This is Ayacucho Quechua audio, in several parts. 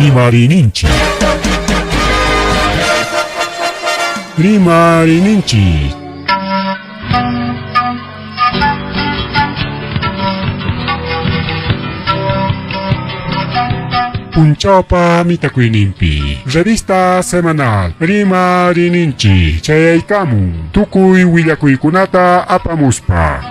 Rimariyninchik. Rimariyninchik. Punchawpa mitakuyninpi revista semanal Rimariyninchik chayaykamun tukuy willakuykunata apamuspa.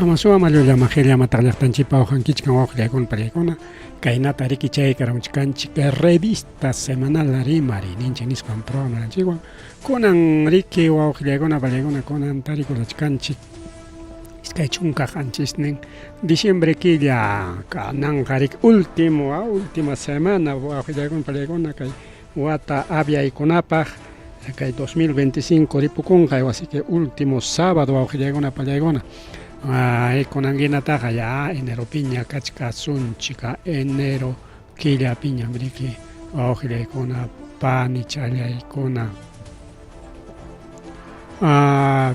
Amasuwa mallulla majilla mataqllaqtanchikpa uqankichkan wawqillaykuna pallaykuna kaynata riki chay karamuchkanchik revista semanal rimari ninchik nisqan programanchikwan kunan riki wawqillaykuna pallaykuna kunan tarikulachkanchik 27 diciembre killa kananqa riki último última semana wawqillaykuna pallaykuna kay wata aviaykunapaq kay 2025 ripukunqa así que último sábado wawqillaykuna pallaykuna kunankinataqa ya eneropiña kachkasunchik enero killapiñam riki wawqillaykuna panichallaykuna.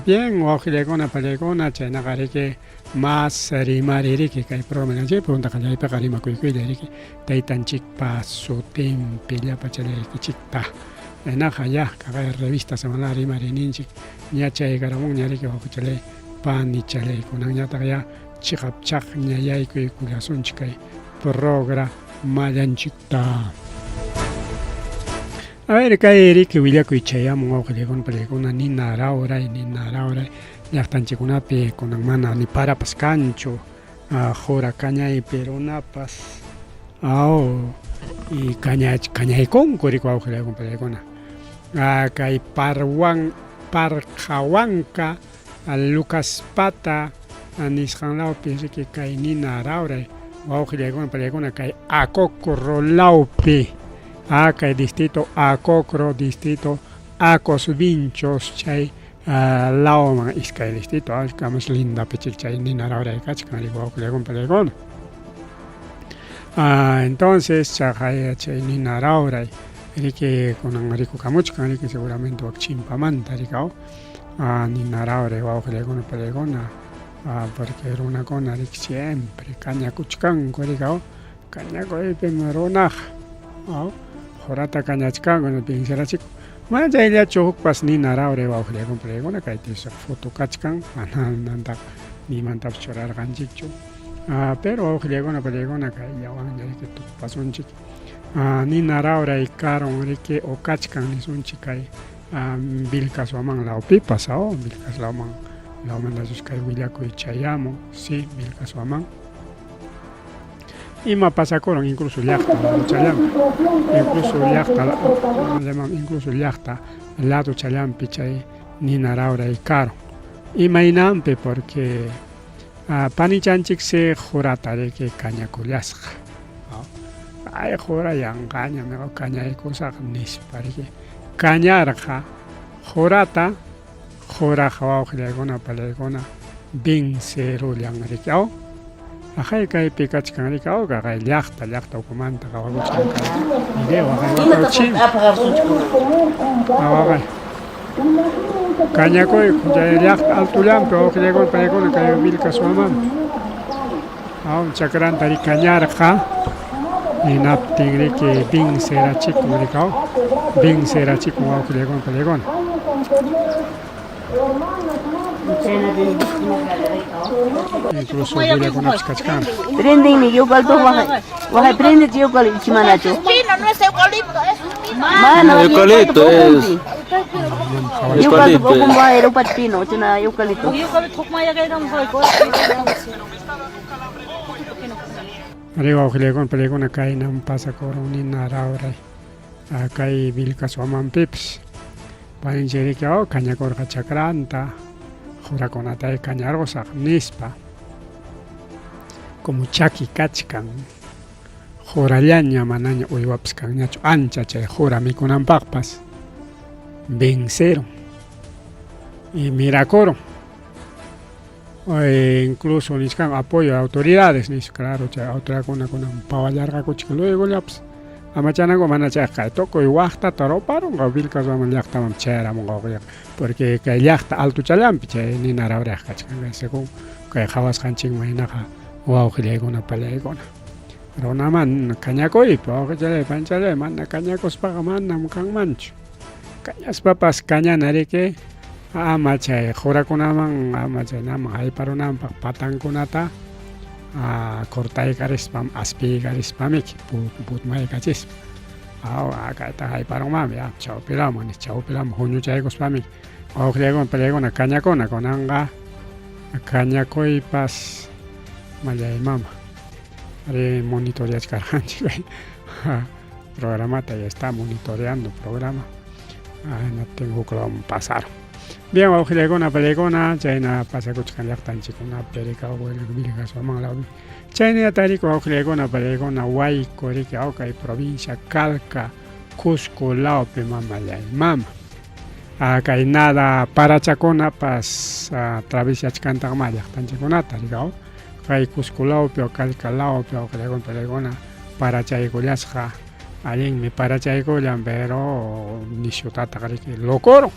Bien, wawqillaykuna pallaykuna chaynaqa riki mas rimari riki kay programa punta qallaypiqa rimakuykuylla riki taytanchikpa sutinpi llapa challaykichikta. Chaynaqa ya kaqay revista semanal rimariyninchik ña chaykaramunña riki wawqichalay panichalay kunanñataq ya chiqapchaqña yaykuykullasunchik kay programallanchikta. A ver, kay riki willakuy chayamun wawqillaykuna pallaykuna nina rawray nina rawray llaqtanchikkunapi kunan mana ni parapas kanchu qura kañaypi runapas aw y kaña kañaykunku riki wawqillaykuna pallaykuna kay parwan parqawanka Lucaspata nisqan lawpi riki kay nina rawray wawqillaykuna pallaykuna kay Acocro lawpi kay distrito Acocro distrito Acos Vinchos chay lawman iskay distrito kamas lindapi chik chay nina rawray kachkan riki wawqillaykuna pallaykuna. Entonces chaqay chay nina rawray riki kunan rikukamuchkan riki seguramente wak chimpamanta riki nina rawray wawqillaykuna pallaykuna porque runakuna riki siempre kañakuchkanku riki kañakuypim runaqa qurata kañachkanku piensarachikun mana chayllachu hukpas nina rawray wawqillaykuna pallaykuna kaypi foto kachkan mana nimantapas churarqanchikchu pero wawqillaykuna pallaykuna kayllawanña riki tupasunchik nina rawray karun riki o kachkan nisunchik kay Vilcashuaman lawpipas Vilcas lawman lawmantachus kay willakuy chayamun si Vilcashuaman ima pasakurun incluso llaqta ladochallanpi incluso llaqta incluso llaqta ladochallanpi chay nina rawray karun imaynanpi porque panichanchiksi qurata riki kañakullasqa ay qura yanqaña kañaykusaq nispa riki kañarqa qurata quraqa wawqillaykuna pallaykuna vencerullan riki aw aqay kaypi kachkan riki aw kaqay llaqta llaqta ukumanta qawakuchkan kay video aqay waqawchim awaqay kañakuyku chay llaqta altullanpi wawqillaykuna pallaykuna kay Vilcashuamanpi aw chakranta riki kañarqa hinaptin riki vencerachikun riki aw vencerachikun wawqillaykuna pallaykuna. Incluso willakunapas kachkan. Prendinmi eucalipto waqay prende eucalipto ichimanachu. Pino no es eucalipto, es un pino. Mana Eucalipto es. Eucalipto ukumba rupat pino chuna eucalipto. Arí wawqillaykuna pallaykuna kaynam pasakurun nina rawray kay Vilcashuamanpipas. Paninchik riki kañakurqa chakranta. Qurakunatay kañarqusaq nispa. Como chaki kachkan qurallaña manaña uywapas kanñachu ancha chay qura mikunanpaqpas venceron y mirakurun. Incluso nichkan apoyo a autoridades nispa, claro, chay autoridadkuna kunan pawallarqakuchik luegollapas amachananku mana chayqa tukuy waqtata ruparunqa Vilcashuaman llaqtaman chayaramunqa wawqiyqa porque kay llaqta altuchallanpi chay nina rawrayqa kachkan según kay qhawasqanchikman hinaqa wawqillaykuna pallaykuna runaman kañakuypi wawqichalay panchalay mana kañakuspaqa manam kanmanchu kañaspapas kañana riki ama chay qurakunaman ama chaynaman hayparunanpaq patankunata cortaykarispam aspiykarispamiki putmaykachispa aw kayta hayparunmanmi ya chawpilaman chawpilaman huñuchaykuspamiki wawqillaykuna pallaykuna kañakuna kunanqa kañakuypas mallay mama ari monitoreachkarqanchik programata ya está monitoreando programa hinaptin huk lawman pasaron. Bien, wawqillaykuna, pallaykuna, chayna pasakuchkan llaqtanchikkunapi riki Vilcashuaman lawpi. Chaynata riki wawqillaykuna, pallaykuna, Huayco riki kay provincia Calca, Cusco lawpi mamallay mama. Kay nada parachakunapas atravesachkantaqmá llaqtanchikkunata riki kay Cusco lawpi o Calca lawpi wawqillaykuna, pallaykuna parachaykullasqa allinmi parachaykullan pero nishutataq riki locorun.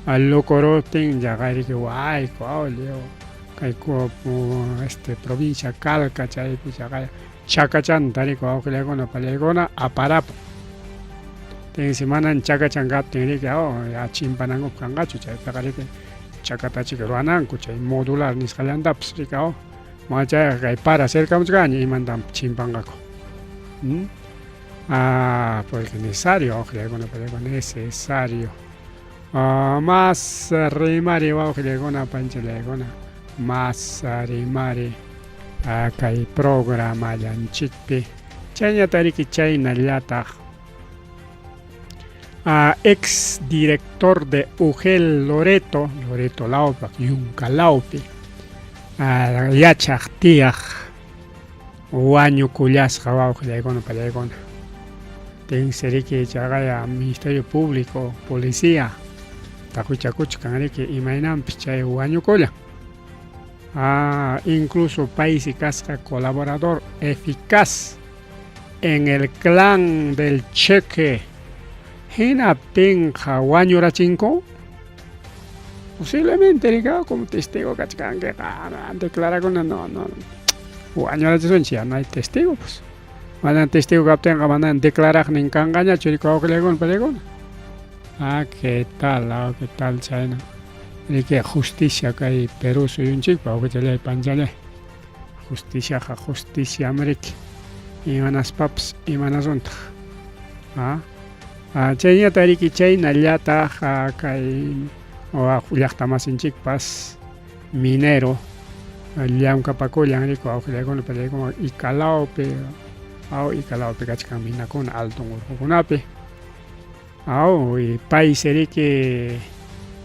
Locoruptin yaqa riki Huayco lliw kay este provincia Calca chaypi chaqay chakachanta riki wawqillaykuna pallaykuna aparapun. Tinsi manan chakachan kaptin riki ya chimpanankupaq kanqachu chaypiqa riki chakatachiki ruwananku chay modular nisqallantapas riki mana chayqa kay para cercamuchkanña imantam chimpanqaku. Porque necesario wawqillaykuna pallaykuna necesario. Más rimari wawqillaykuna panchallaykuna más rimari kay programallanchikpi chayñata riki chaynallataq ex director de UGEL Loreto, Loreto lawpaq Yunka lawpi yachaq tiyaq wañukullasqa wawqillaykuna pallaykuna. Tinsi riki chaqaya Ministerio Público, policía taqwichakuchkan riki imaynanpis chay wañukullan. Incluso paysi kasqa colaborador eficaz en el clan del cheque. Hinaptinqa wañurachinku. Posiblemente riki como testigo kachkankiqa declarakuna no no wañurachisunchik ya no hay testigo pues. Mana testigo kaptinqa manan declaraqnin kanqañachu riki wawqillaykuna pallaykuna. ¿Qué tal? ¿Qué tal chayna? Riki justicia kay Perú suyunchikpa wawqichallay panchallay. Justiciaqa justiciam riki. Imanaspapas imanasuntaq. Chayñata riki chaynallataq kay llaqtamasinchikpas minero llamkapakullan riki wawqillaykuna pallaykuna Ica lawpi Ica lawpi kachkan minakuna altun urqukunapi. Paysi riki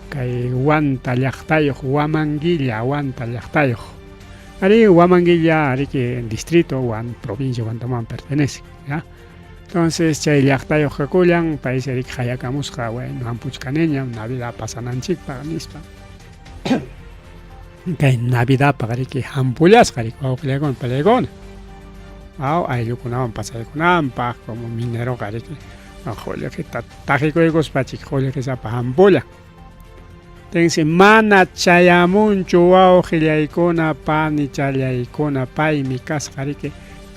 kay Huanta llaqtayuq Huamanguilla Huanta llaqtayuq. Ari Huamanguilla riki distrito Huan provincia Huantaman pertenece, ¿ya? Entonces chay llaqtayuq kakullan paysi riki hayakamusqa bueno hampuchkaniñam Navidad pasananchikpaq nispa. Kay Navidadpaq riki hampullasqa riki wawqillaykuna pallaykuna. Ayllukunawan pasaykunanpaq como mineroqa riki qullqita taqikuykuspachik qullqisapa hampullan. Tinsi mana chayamunchu wawqillaykuna panichallaykuna paymi kasqa riki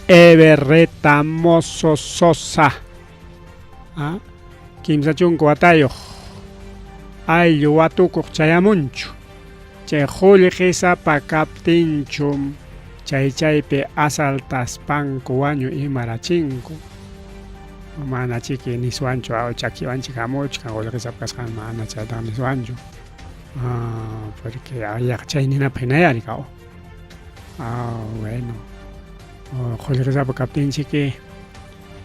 Eberreta Mozo Sosa. 30 watayuq ayllu watukuq chayamunchu. Chay qullqisapa kaptinchum chay chaypi asaltaspanku wañu imarachinku. Mana chiki niswanchu chakiwanchik hamuchkan qullqisapa kasqan mana chaytaqa niswanchu. Porque yaqa chay ninapaq hinaya riki bueno qullqisapa kaptinchiki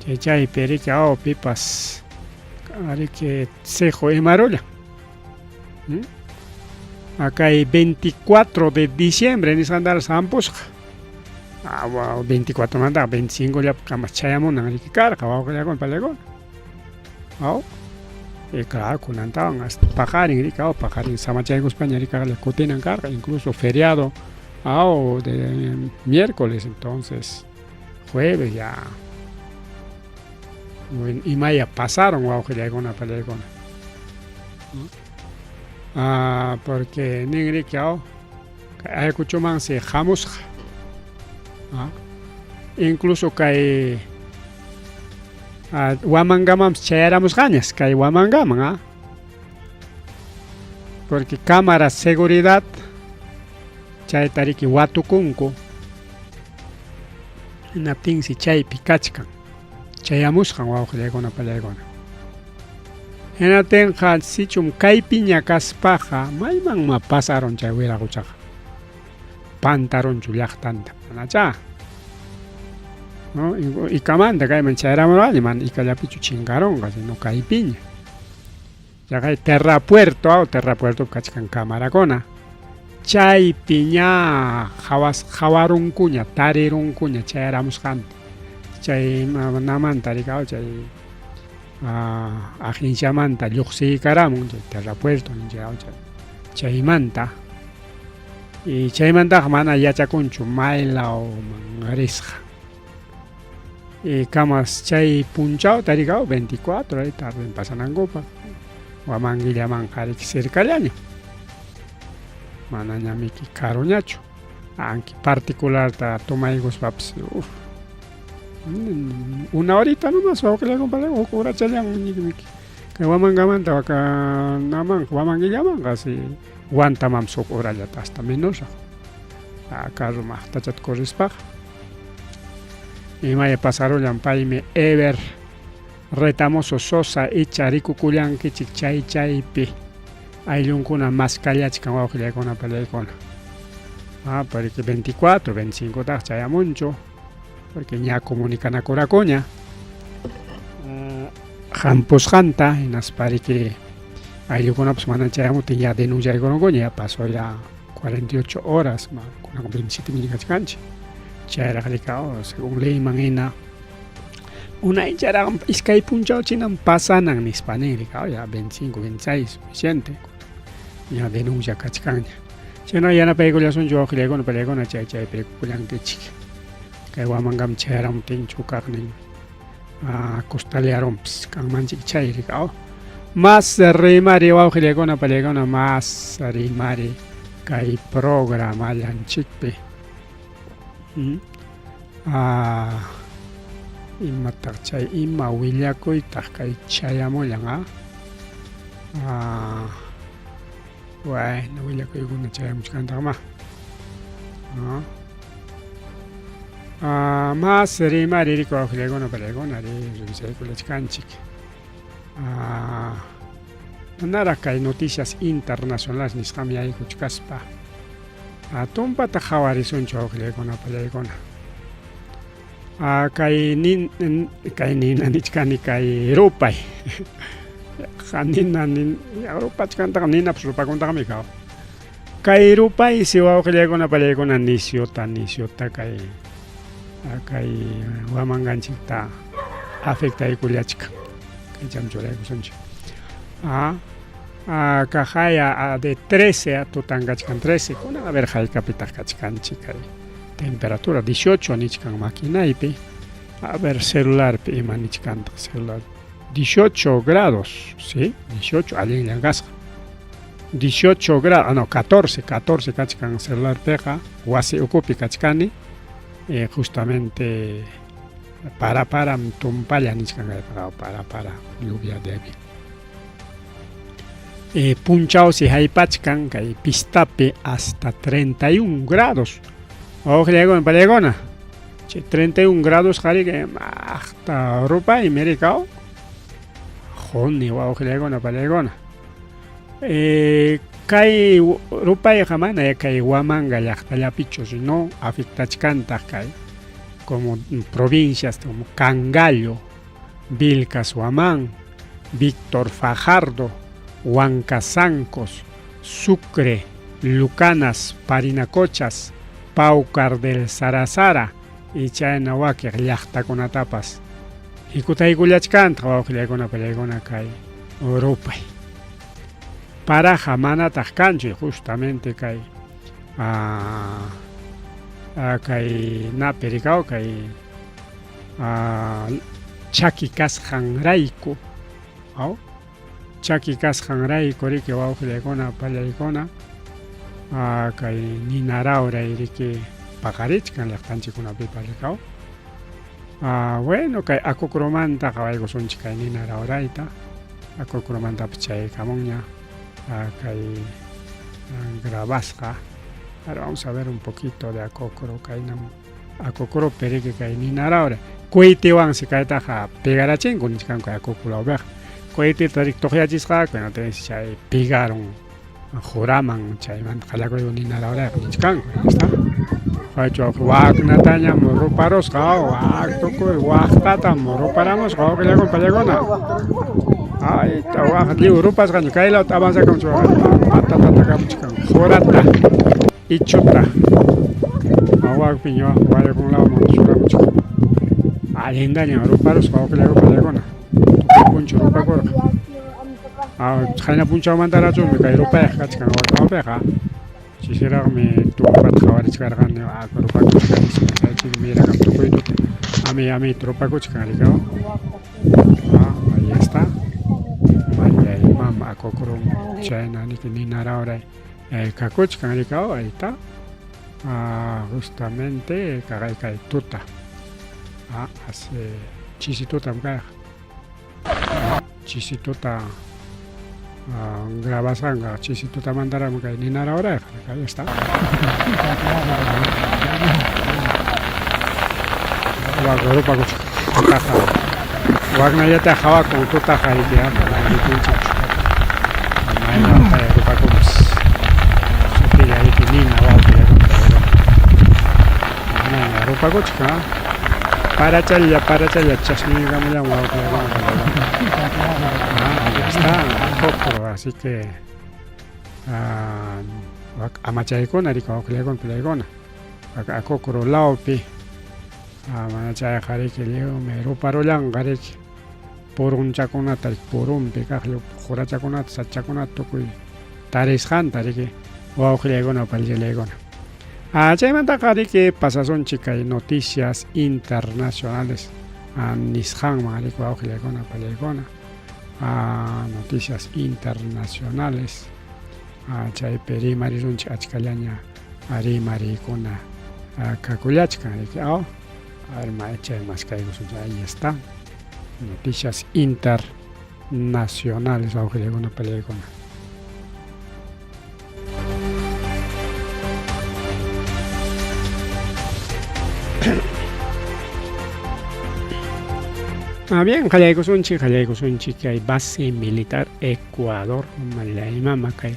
chay chaypi riki pipas riki siqu imarullan. Kay 24 de diciembre nisqantaraq hampusqa. 24 mantaqa 25 llapi kamas chayamunan riki karqa wawqillakuna pallakuna. Aw. Y claro, kunantawan hasta paqarin riki, aw, paqarin samachaykuspaña rikaqlla kutinan karqa, incluso feriado, aw, de miércoles, entonces jueves ya. Bueno, imaya pasaron wawqillaykuna pallaykuna. Ah, porque nin riki, aw, Ayacuchomansi hamusqa. Ah, incluso kay ah, Huamangamanpas chayaramusqañas, kay Huamangaman, ah. Porque cámara seguridad chayta riki watukunku. Hinaptinsi chaypi kachkan. Chayamusqan wawqillaykuna pallaykuna. Hinaptinqa sichum kaypiña kaspaqa maymanma pasarun chay wiraquchaqa. Pantarunchu llaqtanta, manachá. No, ikamanta kayman chayramurqani, mana ikallapichu chinkarunqa, sino kaypiña. Chaqay Terrapuerto, aw Terrapuertopi kachkan camarakuna. Chaypi ña hawas hawarunkuña, tarirunkuña chayaramusqanta. Chay namanta rikaw chay agenciamanta lluqsiykaramun chay Terrapuerto ninchik aw chay chaymanta. Y chaymantaqa mana yachakunchu maylawman risqa. Y kamas chay punchawta rikaw 24 ahí tarden pasanankupaq Huamanguillamanqa riki cercallaña. Manañamiki karuñachu. Anki particularta tomaykuspapas uf una horita nomás wawqilla compadre huk horachallan miki kay Huamangamanta wakanaman Huamanguillamanqa si Huantamanpas huk horallata hasta menosraq carro maqtachata corrispaqa. Imaya pasarullan paymi Ever Retamoso Sosa icha rikukullankichik chay chaypi ayllunkuna maskallachkan wawqillaykuna pallaykuna. Ah, porque 24, 25 taq chayamunchu, porque ña comunicanakuraqkuña. Hampusqanta hinaspa riki ayllukunapas mana chayamutin ya denunciaykurunkuña, ya pasó ya 48 horas, kunan 27 miña kachkanchik. Chayraq rika según leyman hina unaycharaq iskay punchaw chinan pasanan nispa nin rika ya 25, 26 suficiente. Ña denuncia kachkanña. Chayna yanapaykullasunchik wawqillaykuna pallaykuna chay chaypi rikukullankichik. Kay Huamangam chayaramuptinchu kaqnin costalearunpas kanmanchik chay rika. Mas rimari wawqillaykuna pallaykuna mas rimari kay programallanchikpi. Imataq chay ima willakuytaq kay chayamullan a? Bueno, willakuykuna chayamuchkantaqma. Mas rimari riku wawqillaykuna pallaykuna ri revisaykullachkanchik. Manaraq kay noticias internacionales nisqam yaykuchkaspa. Tumpata qhawarisunchu wawqillaykuna pallaykuna. Kay nin kay nina nichkani kay rupay. Nina nin rupachkantaqa ninapas rupakuntaqmi kaw. Kay rupaysi wawqillaykuna pallaykuna nisyuta nisyuta kay kay Huamanganchikta afectaykullachkan. Kaycham churaykusunchik. Kaqaya de 13 tutan kachkan 13 kunan a ver haykapitaq kachkanchik kay temperatura 18 nichkan maquinaypi. A ver celularpi ima nichkantaq celular 18 grados, sí, 18 allinllan kasqa. 18 grados, no, 14, 14 kachkan celularpiqa wasi ukupi kachkani justamente para param tumpalla nichkan kaypiqa para para lluvia débil. Punchawsi haypachkan kay pistapi hasta 31 grados. Wawqillaykuna pallaykuna. Chay 31 grados qari maqta rupaymi rikaw. Quni wawqillaykuna pallaykuna. Kay rupayqa mana kay Huamanga llaqtallapichu, sino afectachkantaq kay como provincias como Cangallo, Vilcas Huamán, Víctor Fajardo, Huancasancos, Sucre, Lucanas, Parinacochas, Paucar del Sarasara y chayna wakiq llaqtakunatapas hikutaykullachkantaq wawqillaykuna pallaykuna kay rupay. Paraja manataq kanchu justamente kay kay napi rikaw kay chaki kasqanrayku aw chaki kasqanrayku riki wawqillaykuna pallaykuna kay nina rawray riki paqarichkan llaqtanchikkunapipas rikaw. Bueno, kay Acocromanta qhawaykusunchik kay nina rawrayta. Acocromantapas chayaykamunña kay grabasqa. Ahora vamos a ver un poquito de Acocro, kaynam Acocropi riki kay nina rawray. Cohetewansi kaytaqa pegarachinku nichkanku kay Acocro lawpiqa. Coheteta riki tuqyachisqaku, hinaptinsi chay pegaron juraman chaymanta qallakuyku nina rawrayqa nichkanku. Está. Qhawaychu waknatañam ruparusqa, wak tukuy waqtatam ruparamusqa wawqillaykuna pallaykuna. Ayta waq lliw rupasqaña kay lawta avanzakamchun patatatakamchkan qurata ichuta wakpiña wayqun lawman churamuchkan. Allintañam ruparusqa wawqillaykuna pallaykuna. Tukuy punchaw rupakurqa. Qayna punchawmantarachumi kay rupayqa kachkan wakawpiqa. Chisiraqmi tumpata qhawarichkarqani rupakuchkan chaychik mirakam tukuy tukuy ami amita rupakuchkan rikaw. Ahí está. Mayay mama Acocro chayna niki nina rawray kakuchkan rikaw ahí está. Justamente kaqay kay tuta. Hace chisi tutam kayqa. Chisi tuta grabasqanqa chisi tutamantaraqmi kay nina rawrayqa. Ahí está. Wak rupakuchkan tutaqa waknallata qhawakun tutaqa riki mana rikunchikchu. Maynataya rupakunpas. Sutilla riki nina wawqillaykuna mana rupakuchkan. Parachalla parachalla chasñuykamullan wawqillaykuna. Ahí está, Acocro, así que amachaykuna riki wawqillaykuna pallaykuna. Acocro lawpi mana chayqa riki lliwmi ruparullanqa riki purunchakunata purunpi kaq qurachakunata sachakunata tukuy tarisqanta riki wawqillaykuna pallaykuna. Chaymantaqa riki pasasunchik kay noticias internacionales nisqanman riki wawqillaykuna pallaykuna. Noticias internacionales chaypi rimarisunchik achkallaña rimariykuna kakullachkan riki aw. A ver, chay maskaykusunchik, ahí está. Noticias internacionales wawqillaykuna pallaykuna. Bien, qallaykusunchik kay base militar Ecuador, mallaymama kay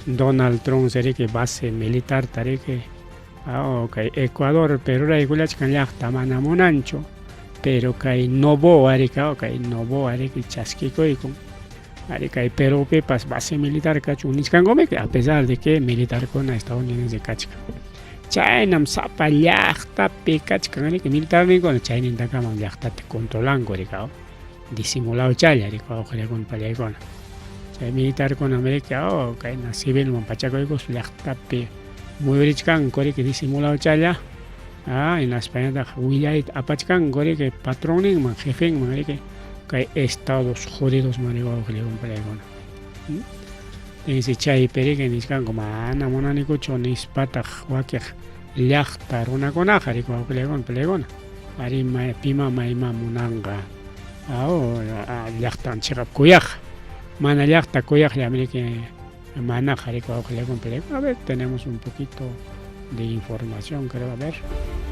Donald Trump riki base militar tariki kay Ecuador pero ruraykullachkan llaqta mana munanchu, pero kay Noboa riki kay Noboa riki chaskikuykun. Ari kay Perupipas base militar kachun nichkankumi, a pesar de que militarkuna estadounidense kachkan. Chaynam sapa llaqtapi kachkan riki militarninkuna chaynintakamam llaqtata controlanku riki disimulado challa riki wawqillaykuna pallaykuna. Chay militarkuna riki kayna civilman pachakuykuspa llaqtapi muyurichkanku riki disimulado challa. Hinaspañataq willayta apachkanku riki patronninman jefenman riki kay estados judidosman riki wawqillaykuna pallaykuna. Dice chaypi riki nichkanku mana munanikuchu nispataq wakiq llaqta runakunaqa riki wawqillaykuna pallaykuna. Ari pima mayma munanqa llaqtan chiqap kuyaq. Mana llaqta kuyaqllam riki manaqa riki wawqillaykuna pallaykuna. A ver, tenemos un poquito de información, creo, a ver.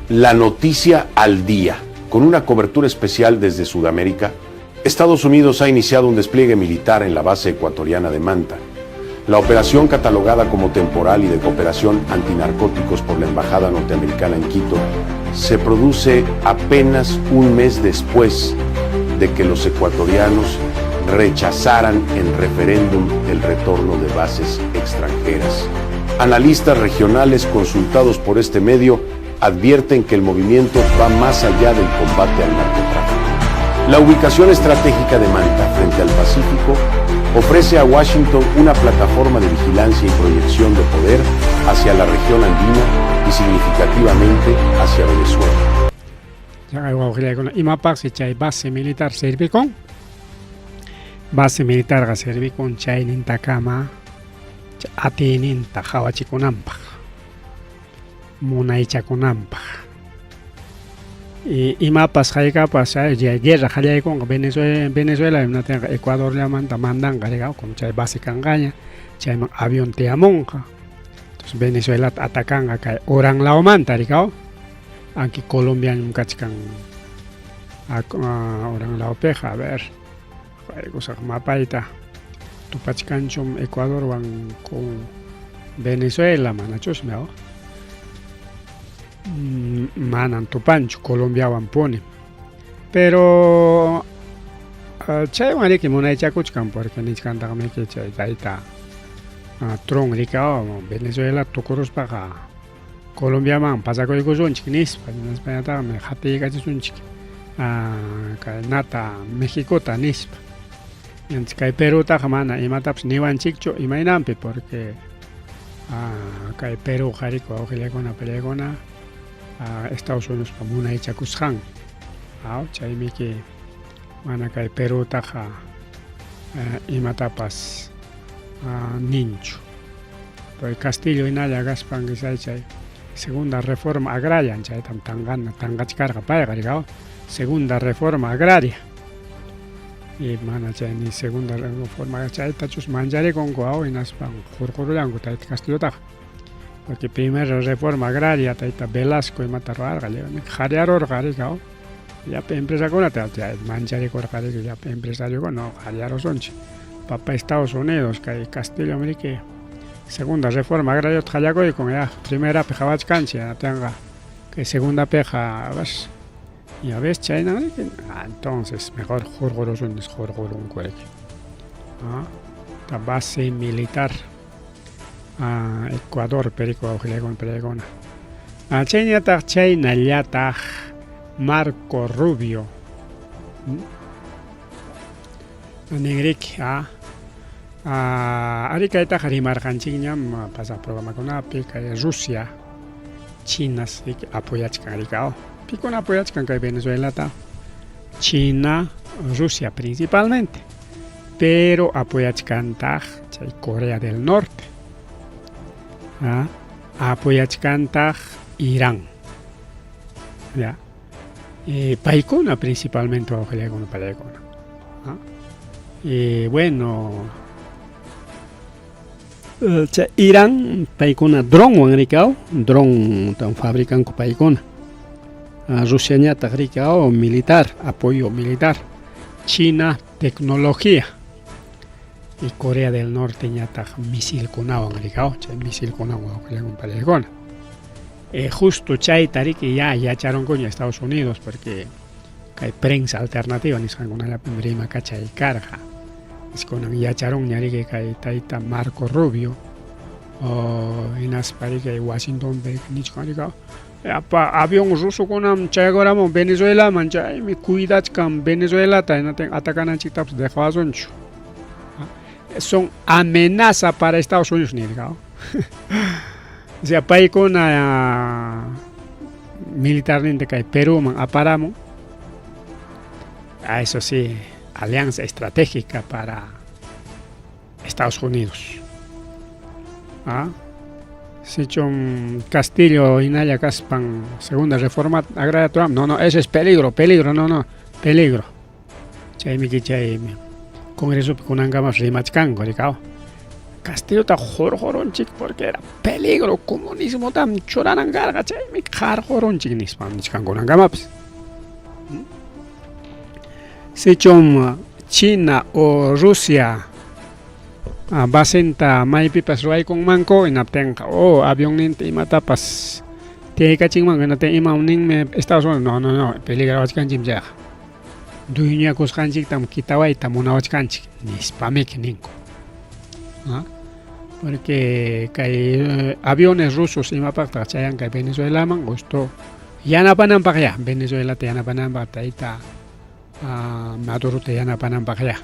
La noticia al día, con una cobertura especial desde Sudamérica. Estados Unidos ha iniciado un despliegue militar en la base ecuatoriana de Manta. La operación, catalogada como temporal y de cooperación antinarcóticos por la Embajada Norteamericana en Quito, se produce apenas un mes después de que los ecuatorianos rechazaran en referéndum el retorno de bases extranjeras. Analistas regionales consultados por este medio advierten que el movimiento va más allá del combate al narcotráfico. La ubicación estratégica de Manta frente al Pacífico ofrece a Washington una plataforma de vigilancia y proyección de poder hacia la región andina y significativamente hacia Venezuela. Chaqay wawqillaykuna, imapaqsi chay base militar servikun? Base militarqa servikun chaynintakama atiyninta qawachikunanpaq, munaychakunanpaq. Y imapas haykapas guerra qallaykunqa Venezuela, Venezuela imnatinqa Ecuadorllamanta mandanqa riqa, como chay base kanqaña, chayman avión tiyamunqa. Entonces Venezuelata atacanqa kay uran lawmanta riqa, aunque Colombiañam kachkan uran lawpiqa, a ver, kusaq mapayta tupachkanchum Ecuadorwan con Venezuela, manachusmi, manan tupanchu Colombiawan puni. Pero chaywan riki munaychakuchkan porque nichkantaqmi chay tayta Trump rika Venezuela tukuruspaqa Colombiaman pasakuykusunchik nispa, hinaspañataqmi qatiykachisunchik kay nata Mexicota nispa. Entonces kay Perutaqa mana imatapas niwanchikchu imaynanpi porque kay Perú qariku wawqillaykuna pariykuna Estados Unidospa munaychakusqan. Chaymiki mana kay Perutaqa imatapas ninchu. Porque Castillo hinalla kaspan chay segunda reforma agraria chaytam tanqana tanqachkarqa payqa rikaw segunda reforma agraria. Y mana chay ni segunda reforma chaytachus mancharikunku hinaspan hurqurullanku tayta Castillotaqa. Porque primera reforma agraria tayta Velasco imata ruwarqa qhariyarurqa rikaw llapa empresakunata mancharikurqa riki llapa empresariokuna no qhariyarusunchik. Papa Estados Unidos kay Castillo riki segunda reforma agraria qallakuykun ya primerapi qhawachkanchik atinqa kay segundapiqa bas ya ves chayna riki entonces mejor hurqurusun nispa hurqurunku riki. Ta base militar Ecuador perico wawqillaykuna pariykuna. Chayñataq chaynallataq Marco Rubio ninriki ari kaytaqa rimarqanchikñam pasaq programakunapi kay Rusia Chinas riki apoyachkan rika pikuna apoyachkan kay Venezuelata China Rusia principalmente pero apoyachkantaq chay Corea del Norte apoyachkantaq Irán ya paykuna principalmente wawqillaykuna pariykuna y bueno chay Irán paykuna dronwan rikaw dron fabricanku paykuna Rusiañataq rikaw militar apoyo militar China tecnología y Corea del Norte ñataq misilkunawan rikaw chay misilkunawan wawqillaykuna pariykuna justo chayta riki ya yacharunkuña Estados Unidos porque kay prensa alternativa nisqankunallapim rimakachay karqa kunan yacharunña riki kay tayta Marco Rubio hinaspa riki Washingtonpi nichkan rika apa avión rusokunam chayakuramun Venezuelaman chaymi cuidachkan Venezuelata hinatin atakananchiktapas dejawasunchu. Son amenaza para Estados Unidos nirqa. O sea, paykuna militarninta kay Perúman aparamun. A eso sí, alianza estratégica para Estados Unidos. Sichum Castillo hinalla kaspan segunda reforma agraria Trump, no, no, eso es peligro, peligro, no, no, peligro. Chaymi chay Congresopi kunankamas rimachkanku rikaw. Castillota hurqurunchik porque era peligro, comunismotam churanan karqa chaymi qarqurunchik nispa nichkan kunankamapas. Sichum China o Rusia basenta maypipas ruwaykunmanku hinaptinqa o avionninta imatapas tiyaykachinmanku hinaptin ima ninmi Estados Unidos no, no, no, peligrawachkanchik chayqa. Dueñakusqanchiktam kitawayta munawachkanchik nispamiki ninku. Porque kay aviones rusos imapaqtaq chayan kay Venezuelaman justo yanapananpaqyá Venezuelata yanapananpaq tayta Madurota yanapananpaqyá.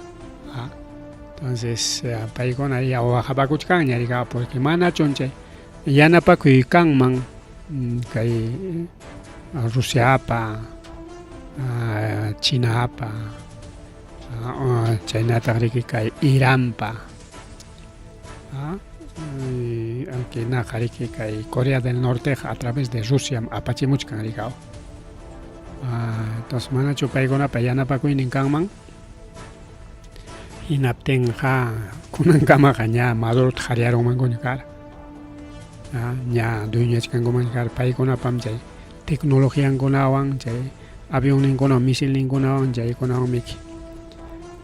Entonces paykuna ya waqapakuchkanña rika porque manachun chay yanapakuy kanman kay Rusiapa Chinapa chaynataq riki kay Iranpa aunque naqa riki kay Corea del Norteqa a través de Rusia apachimuchkan rikaw. Entonces manachu paykunapa yanapakuynin kanman? Hinaptinqa kunankamaqa ña Madurota qaryarunmankuña kara. Ña dueñachkankuman kara paykunapam chay tecnologiankunawan chay avionninkunawan misilninkunawan chaykunawanmiki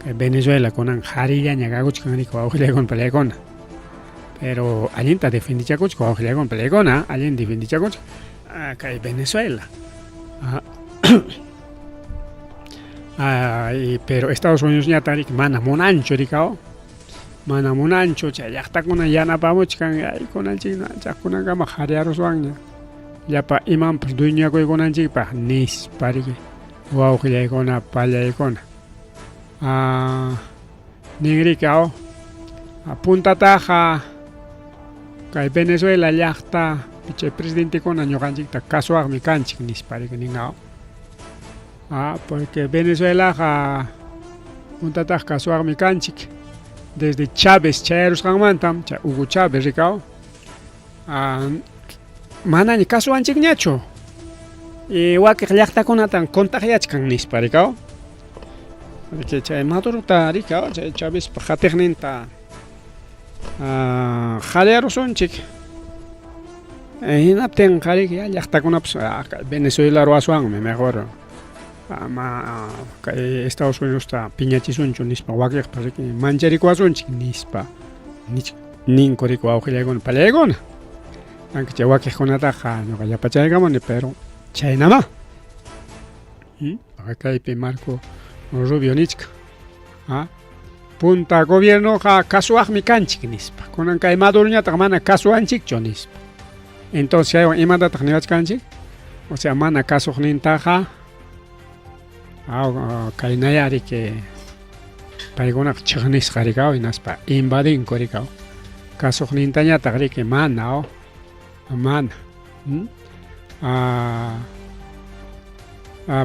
kay Venezuela kunan qharillaña kakuchkan riki wawqillaykuna palaykuna. Pero allinta defendichakuchkan wawqillaykuna palaykuna, allin defendichakuchkan kay Venezuela. Pero Estados Unidos ñataq riki mana munanchu rikaw, mana munanchu chay llaqtakuna yanapamuchkan aykunanchik kunankama qhariyaruswanña llapa imanpas dueñakuykunanchikpaq nispa riki wawqillaykuna pallaykuna. Nin riki aw puntataqa kay Venezuela llaqta chay presidentekuna ñuqanchikta kasuwaqmi kanchik nispa riki nin aw. Porque Venezuelaqa puntataqa kasuwaqmi kanchik desde Chávez chayarusqanmantam chay Hugo Chávez rikaw manaña kasuwanchikñachu wakiq llaqtakunatan contaqyachkan nispa rikaw. Porque chay Madurota rikaw chay Chavezpa qatiqninta qhaliyarusunchik. Hinaptinqa riki ya llaqtakunapas Venezuela ruwaswanmi mejor ama kay Estados Unidosta piñachisunchu nispa wakiqpas riki mancharikuwasunchik nispa ninku riki wawqillaykuna pallaykuna. Aunque chay wakiqkunataqa ñuqa llapachaykamuni pero chaynamá. Kaypi Marco Rubio nichka. Punta gobiernoqa kasuwaqmi kanchik nispa. Kunan kay Maduroñataq mana kasuwanchikchu nispa. Entonces chaywan imatataq niwachkanchik? O sea, mana kasuqnintaqa kaynaya riki paykunaqa chiqnisqa rikaw hinaspa invadinku rikaw. Kasuqnintañataq riki mana mana.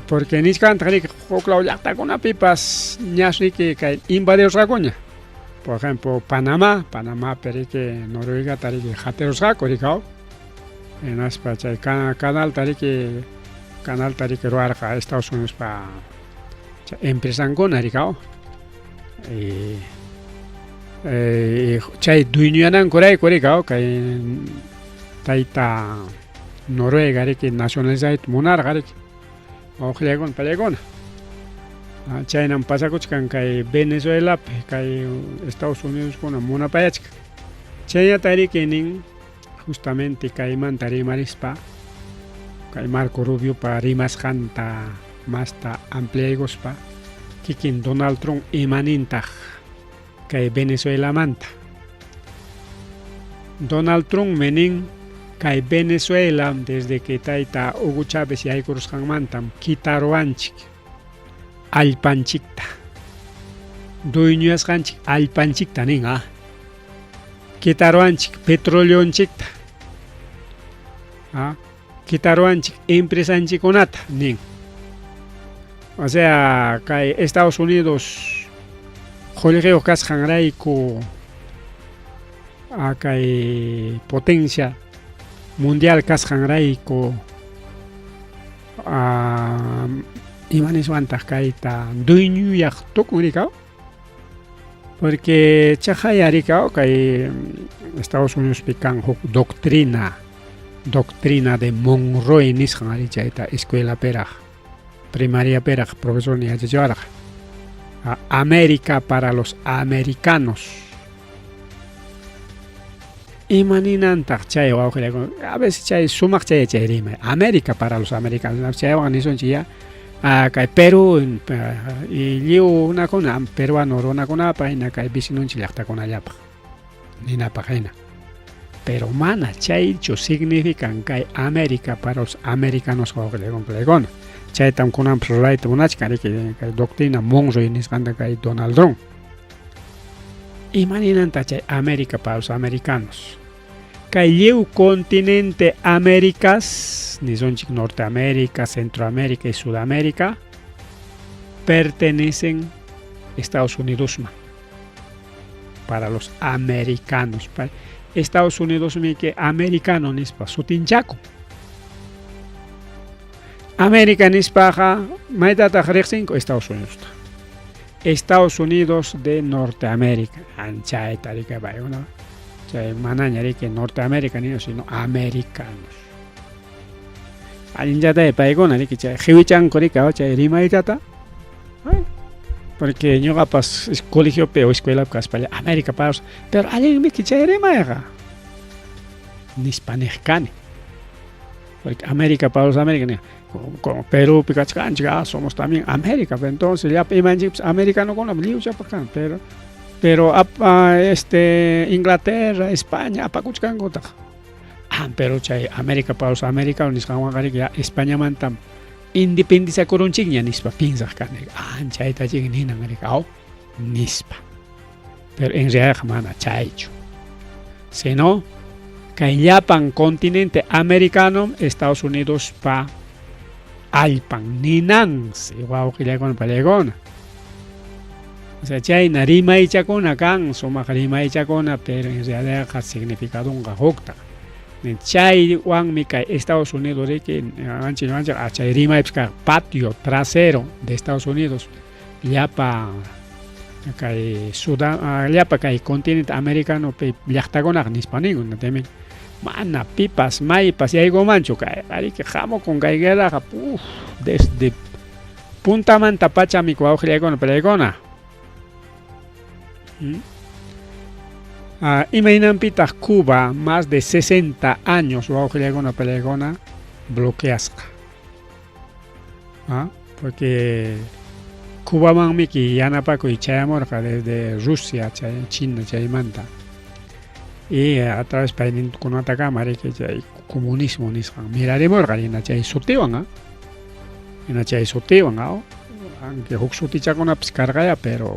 Porque nichkantaq riki huklaw llaqtakunapipas ñas riki kay invadirusqakuña. Por ejemplo, Panamá, Panamapi riki Noruegata riki hatirusqaku rikaw. Hinaspa chay canalta riki canalta riki ruwarqa Estados Unidospa chay empresankuna rikaw. Chay dueñoyanankurayku rikaw kay tayta Noruega riki nacionalizayta munarqa riki wawqillaykuna pallaykuna. Chaynam pasakuchkan kay Venezuelapi kay Estados Unidoskuna munapayachkan. Chaynata riki nin justamente kaymanta rimarispa kay Marco Rubiopa rimasqanta masta ampliaykuspa kikin Donald Trump imanintaq kay Venezuelamanta. Donald Trump nin kay Venezuela desde que tayta Hugo Chávez yaykurusqanmantam kitaruwanchik allpanchikta dueñoyasqanchik allpanchikta nin kitaruwanchik petroleonchikta kitaruwanchik empresanchikkunata nin. O sea, kay Estados Unidos qullqiyuq kasqanrayku kay potencia mundial kasqanrayku ima niswantaq kayta dueñoyaq tukun rikaw. Porque chaqaya rikaw kay Estados Unidospi kan huk doctrina de Monroe nisqan ari chayta escuelapiraq primariapiraq profesor yachachiwarqa. América para los americanos. Ima ninantaq chay wawqillaykuna a veces chay sumaq chay chay rimay América para los americanos chaywan nisunchik ya kay Perú y lliw runakuna peruano runakunapaq hina kay vecinonchik llaqtakunallapaq. Ninapaq hina. Pero mana chaychu significan kay América para los americanos wawqillaykuna. Chaytam kunanpas rurayta munachkan riki kay doctrina Monroe nisqanta kay Donald Trump. Ima ninanta chay América para los americanos? Kay lliw continente Américas, nisunchik Norteamérica, Centroamérica y Sudamérica, pertenecen Estados Unidosman. Para los americanos. Estados Unidos miki americano nispa sutinchakun. América nispaqa maytataq riqsinku Estados Unidosta. Estados Unidos de Norteamérica. Anchayta riki paykuna. Chay manaña riki Norteamérica nino sino americanos. Allinllatay paykuna riki chay qiwichanku riki chay rimaytata. Porque ñuqapas colegiopi o escuelapi kaspalla América para pero allinmiki chay rimayqa nispa niq kani. Porque América para los América, como Perúpi kachkanchik, ah, somos también América, entonces llapa imanchikpas americanokuna lliwchapaq kan, pero pero este Inglaterra, España apakuchkankutaq. Ah, pero chay América para los americanos nisqanwanqa riki ya Españamantam independizakurunchikña nispa piensaq kani. Ah, chaytachik ninan riki, aw, nispa. Pero en realidad mana chaychu. Sino kay llapan continente americano Estados Unidos pa allpan ninansi wawqillaykuna pallaykuna. O sea, chayna rimaychakuna kan, sumaq rimaychakuna, pero en realidad significadunqa huktaq. Chaywanmi kay Estados Unidos riki ancha ancha chay rimaypis kaq patio trasero de Estados Unidos llapa kay Suda llapa kay continente americano pi llaqtakunaqa nispa ninku mana pipas maypas yaykumanchu kay riki hamukun kay guerraqa uf desde puntamanta pachami wawqillaykuna pallaykuna. Imaynanpitaq Cuba más de 60 años wawqillaykuna pallaykuna bloqueasqa. Porque Cubamanmiki yanapakuy chayamurqa desde Rusia, chay China chaymanta. Y a través payninkunatakama riki chay comunismo nisqan mirarimurqa hina chay sutiwan, hina chay sutiwan, aunque huk sutichakunapas karqaya, pero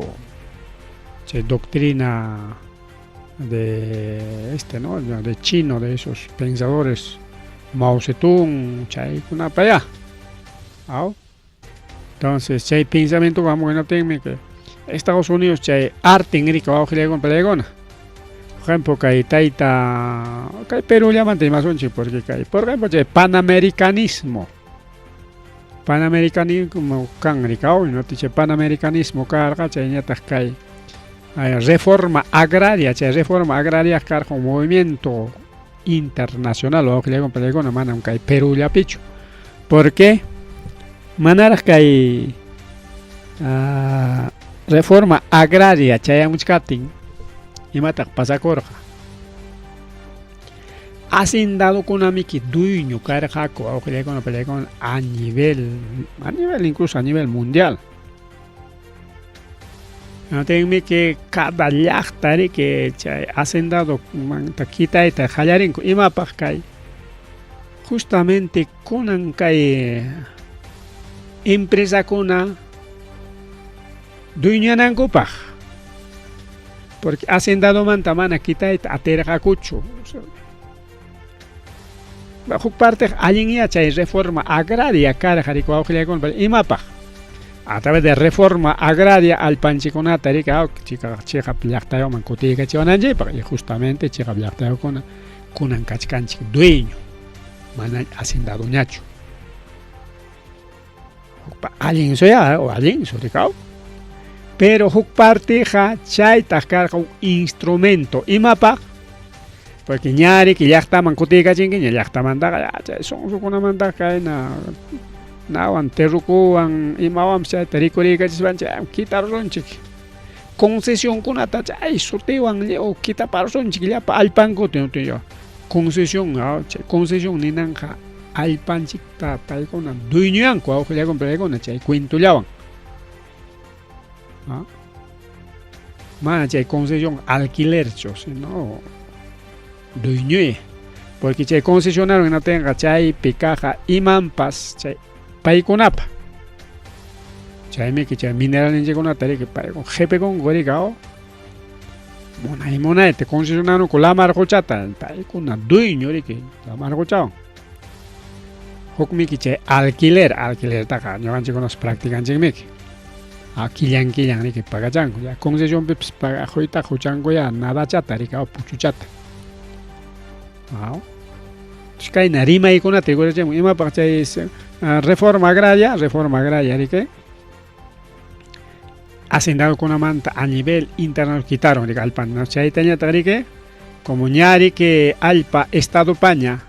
chay doctrina de este, ¿no? De chino, de esos pensadores Mao Zedong, chaykunapa ya. Entonces, chay pensamiento vamos a que Estados Unidos chay arte riki wawqillaykuna pallaykuna. Por ejemplo, kay tayta, kay Perú llamanta imasunchik porque kay, por ejemplo, chay panamericanismo. Panamericanismo kan rikaw, no chay panamericanismo karqa chayñataq kay reforma agraria, chay reforma agraria karqa un movimiento internacional wawqillaykuna pallaykuna manam kay Perú llapichu. ¿Por qué? Manaraq kay reforma agraria chayamuchkaptin imataq pasakurqa. Hacendadokunamiki dueño karqaku wawqillaykuna pallaykuna a nivel incluso a nivel mundial. Tinmi cada llaqta riki chay hacendado manta kitayta qallarinku imapaq kay justamente kunan kay empresakuna dueñanankupaq. Porque hacendadomanta mana kitayta atirqakuchu. Huk parte allinya chay reforma agraria karqa riki wawqillaykuna imapaq. A través de reforma agraria allpanchikkunata riki chiqap llaqtayuqman kutiykachiwananchikpaq y justamente chiqap llaqtayuqkuna kunan kachkanchik dueño mana hacendadoñachu. Allin suya o allin rikaw. Pero huk parteqa chaytaq karqa un instrumento imapaq. Porque ña riki llaqtaman kutiykachinkiña llaqtamantaqa chay sunsukunamantaqa kayna nawan terrukuwan imawanpas chayta rikuriykachispachik kitarusunchik. Concesionkunata chay sutiwan lliw kitaparusunchik llapa allpankuta concesión, chay concesión ninanqa allpanchikta paykuna dueñoyanku wawqillaykuna paykuna chay cuentollawan. Mana chay concesión alquilerchu, sino dueñoy. Porque chay concesionario hinaptinqa chaypi kaqqa imanpas chay paykunapa. Chaymiki chay mineralninchikkunata riki paykuna qhipikunku riki aw. Munay munayta concesionarunku lamar quchata paykuna dueño riki lamar quchawan. Hukmiki chay alquiler, alquilertaqa ñuqanchikkunas practicanchikmiki. A killan killan riki pagachanku ya concesionpipas pagaquytaqa huchanku ya nadachata riki aw puchuchata. Aw. Kayna rimaykunata rikurichimun imapaq chay reforma agraria, reforma agraria riki hacendadokunamanta a nivel internacional quitaron riki allpanta chaytañataq riki como ña riki allpa estadopaña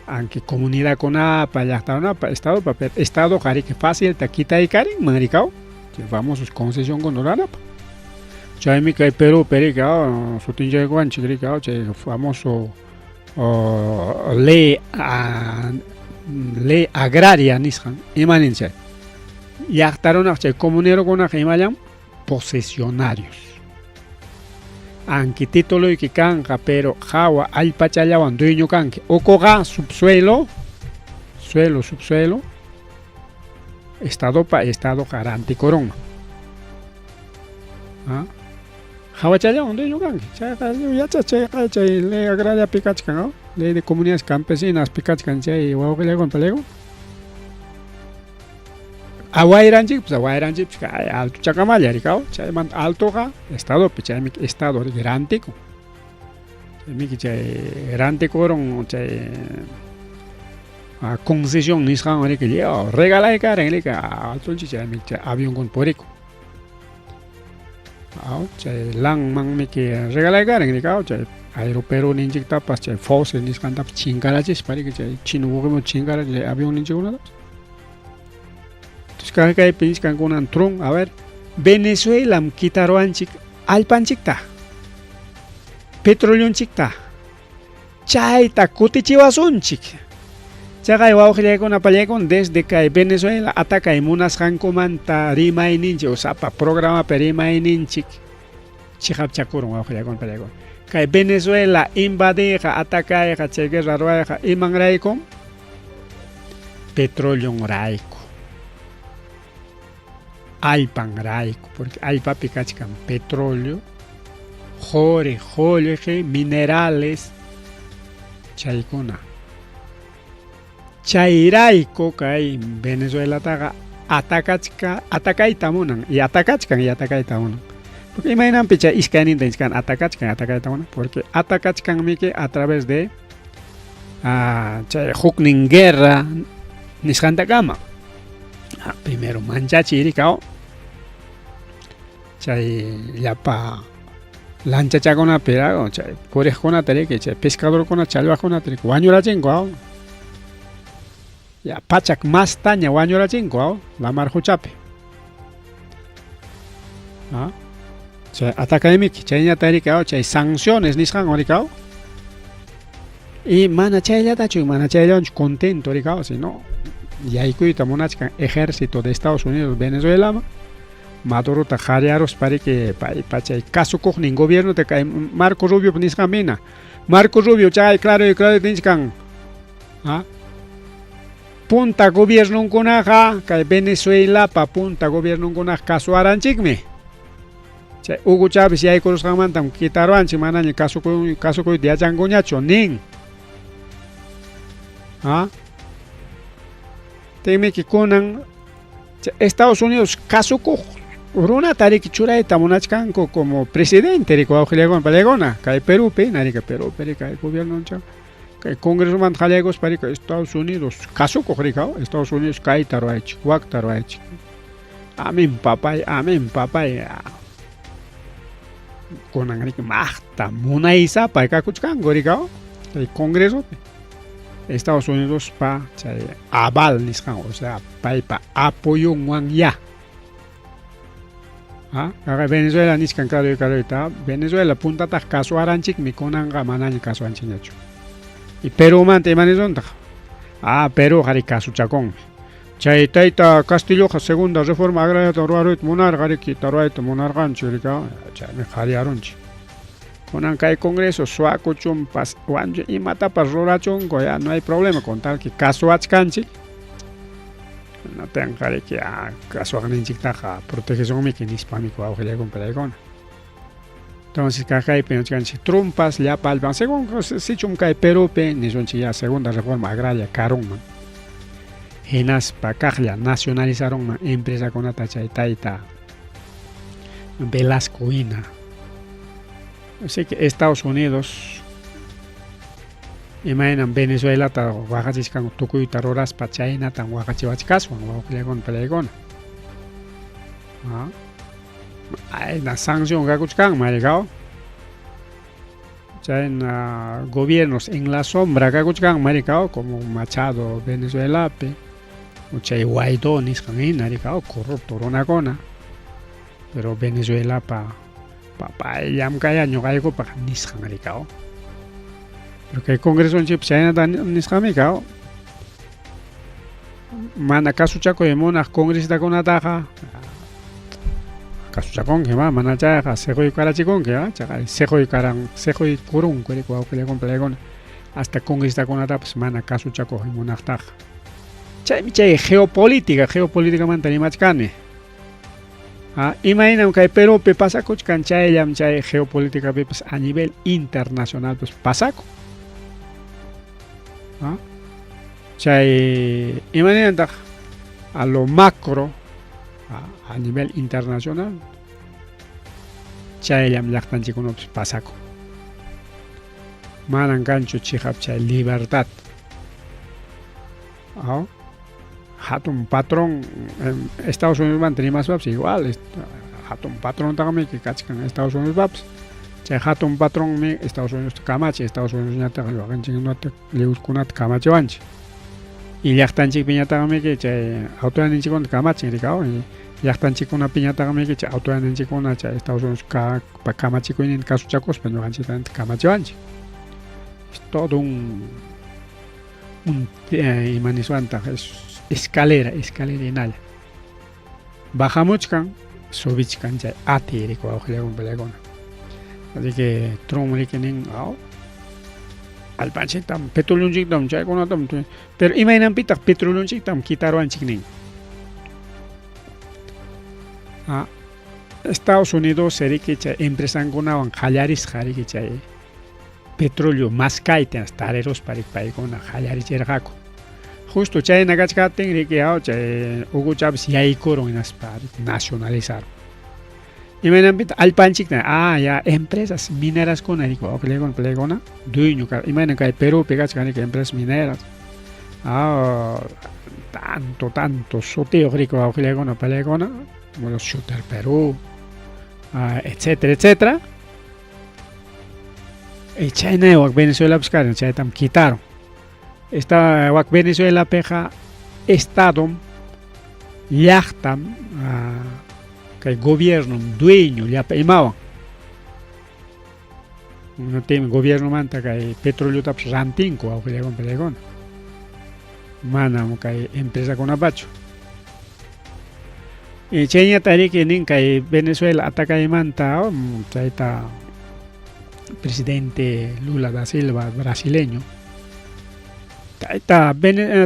aunque comunidadkunapa llaqtakunapa estadopa pero estadoqa riki facilta quitaykarinman riki aw chay famosos concesionkuna ruranapaq chaymi kay Perúpi riki aw sutinchaykuwanchik riki aw chay famoso ley ley agraria nisqan ima nin chay llaqta runaq chay comunerokunaqa imallam posesionarios aunque tituloyki kanqa pero hawa allpachallawan dueño kanki ukuqa subsuelo suelo subsuelo estadopa estadoqa rantikurunman ¿Ah? Hawachallawan dueño kanki chayqa yacha chayqa chay ley agrariapi kachkan ¿no? Ley de comunidades campesinas pi kachkan chay wawqillaykuna palaykuna awayranchikpas awayranchikpas kay altochakamalla rikaw chaymanta altoqa estadopi chaymi estado riki rantikun chaymiki chay rantikurun chay concesión nisqanwan riki lliw regalaykarin riki altonchik chaymi chay avionkuna purikun aw chay lanmanmiki regalaykarin riki aw chay Aeroperú ninchiktapas chay Fose nisqantapas chinkarachispa riki chay chino buqueman chinkarachin chay avión ninchikkunatapas. Entonces kaypi nichkan kunan Trump, a ver, Venezuelam quitaruwanchik allpanchikta, petroleonchikta, chayta kutichiwasunchik. Chaqay wawqillaykuna pallaykuna desde kay Venezuela atacay munasqankumanta rimayninchik o sapa programapi rimayninchik chiqapchakurun wawqillaykuna pallaykuna. Kay Venezuela invadiyqa atacayqa chay guerra ruwayqa imanraykum? Petroleonrayku. Allpanrayku, porque allpapi kachkan petróleo, quri, qullqi, minerales chaykuna. Chayrayku kay Venezuelataqa atacachka atacayta munan y atacachkan y atacayta munan. Porque imaynanpi chay iskayninta nichkan atacachkan atacayta munan porque atacachkanmiki a través de chay huknin guerra nisqantakama. Primero manchachiy rikaw chay llapa lanchachakunapi chay puriqkunata riki chay pescadorkuna challwaqkunata riki wañurachinku aw ya pachak mastaña wañurachinku aw lamar quchapi. Chay atacaymiki chayñata riki aw chay sanciones nisqanwan riki aw y mana chayllatachu mana chayllawanchu contento riki aw sino yaykuyta munachkan ejército de Estados Unidos Venezuelaman Madurota qaryaruspa riki paypa chay kasukuqnin gobiernota kay Marco Rubio nisqanpina Marco Rubio chay claro y claro nichkan punta gobiernonkunaqa kay Venezuelapa punta gobiernonkunaqa kasuwaranchikmi chay Hugo Chávez yaykurusqanmantam quitaruwanchik manaña kasukuyta yachankuñachu nin. Tinmiki kunan Estados Unidos kasukuq runata riki churayta munachkanku como presidente riki wawqillaykuna pallaykuna kay Perúpi riki Perúpi riki kay gobiernonchik kay congresomanta qallaykuspa riki Estados Unidos kasukuq riki Estados Unidos kayta ruwaychik wakta ruwaychik amén papay amén papay kunan riki maqta munaysapa kakuchkanku riki kay congresopi Estados Unidospa chay aval nisqan o sea paypa apoyonwan ya. Venezuela nichkan claro claroyta Venezuela puntataq kasuwaranchikmi kunanqa manaña kasuwanchikñachu. Y Perumanta ima nisuntaq? Perú qhari kasuchakunmi. Chay tayta Castilloqa segunda reforma agrariata ruwaruyta munarqa riki, ruwayta munarqanchu riki, chaymi qhaliyarunchik. Kunan kay Congreso suwakuchunpas wanchu imatapas rurachunku, ya no hay problema con tal que kasuwachkanchik. Natenqa riki kasuwaqninchiktaqa protegesunmiki nispami wawqillaykuna palaykuna. Entonces kaqaypi nichkanchik trumpas llapa allpan según sichum kay Perúpi nisunchik ya segunda reforma agraria karunman. Hinaspa kaqlla nacionalizarunman empresakunata chay tayta Velasco hina. Así que Estados Unidos imaynam Venezuelata waqachichkanku tukuyta ruraspa chaynatam waqachiwachkaswan wawqillaykuna palaykuna. Ayna sanción kakuchkanman maricao. Chayna gobiernos en la sombra kakuchkanman maricao como Machado Venezuelapi chay Guaidó nisqan hina ricao corrupto runakuna. Pero Venezuelapa papay llamkaya ñuqaykupaq nisqan ricao. Pero kay congresonchikpi chaynata nisqanmi kao. Mana kasuchakuy munaq congresistakunataqa kasuchakunki ma mana chayqa siquykarachikунki chaqay siquykaran siquykurunku riki wawqillaykuna palaykuna hasta congresistakunatapas mana kasuchakuq munaqtaqa. Chaymi chay geopolítica, geopolíticamanta rimachkani. Imaynam kay Perúpi pasakuchkan chayllam chay geopolíticapipas a nivel internacional pues pasakun. Chay imaynataq a lo macro a nivel internacional chayllam llaqtanchikkunapas pasakun. Manan kanchu chiqap chay libertad. Hatun patrón Estados Unidosmanta rimaspapas igual hatun patrontaqmi kachkan Estados Unidospapas. Chay hatun patronmi Estados Unidosta kamachin, Estados Unidosñataq waqinchikkunata lliwkunata kamachiwanchik. Y llaqtanchikpiñataqmi chay autoridadninchikkunata kamachin rikaw. Llaqtanchikkunapiñataqmi chay autoridadninchikkuna chay Estados Unidos pa kamachikuyninta kasuchakuspa ñuqanchikta kamachiwanchik. Es todo un ima niswantaq es escalera, escalera hinalla. Bajamuchkan, subichkan chay atiy riki wawqillaykuna palaykuna. Así que Trump riki nin allpanchiktam, petrolonchiktam, chaykunatam, pero imaynanpitaq petrolonchiktam kitaruwanchik nin. Estados Unidos riki chay empresankunawan qallarisqa riki chay petróleo maskayta tariruspa riki paykuna qallarichirqaku. Justo chayna kachkaptin riki chay Hugo Chávez yaykurun hinaspa nacionalizaron. Imaynanpitaq allpanchikta ya empresas mineraskuna riki wawqillaykuna palaykuna dueño imayna kay Perúpi kachkan riki empresas mineras. Tanto tanto sutiyuq riki wawqillaykuna palaykuna como los Shooter Perú, etcétera, etcétera. Y chayna wak Venezuelapas karan chaytam quitaron. Esta wak Venezuelapiqa estadom llaqtam kay gobiernom dueño llapa imawan. Tim gobiernomanta kay petroleotapas rantinku wawqillaykuna palaykuna. Manam kay empresakunapachu. Y chayñata riki nin kay Venezuela atakaymanta chayta presidente Lula da Silva brasileño. Tayta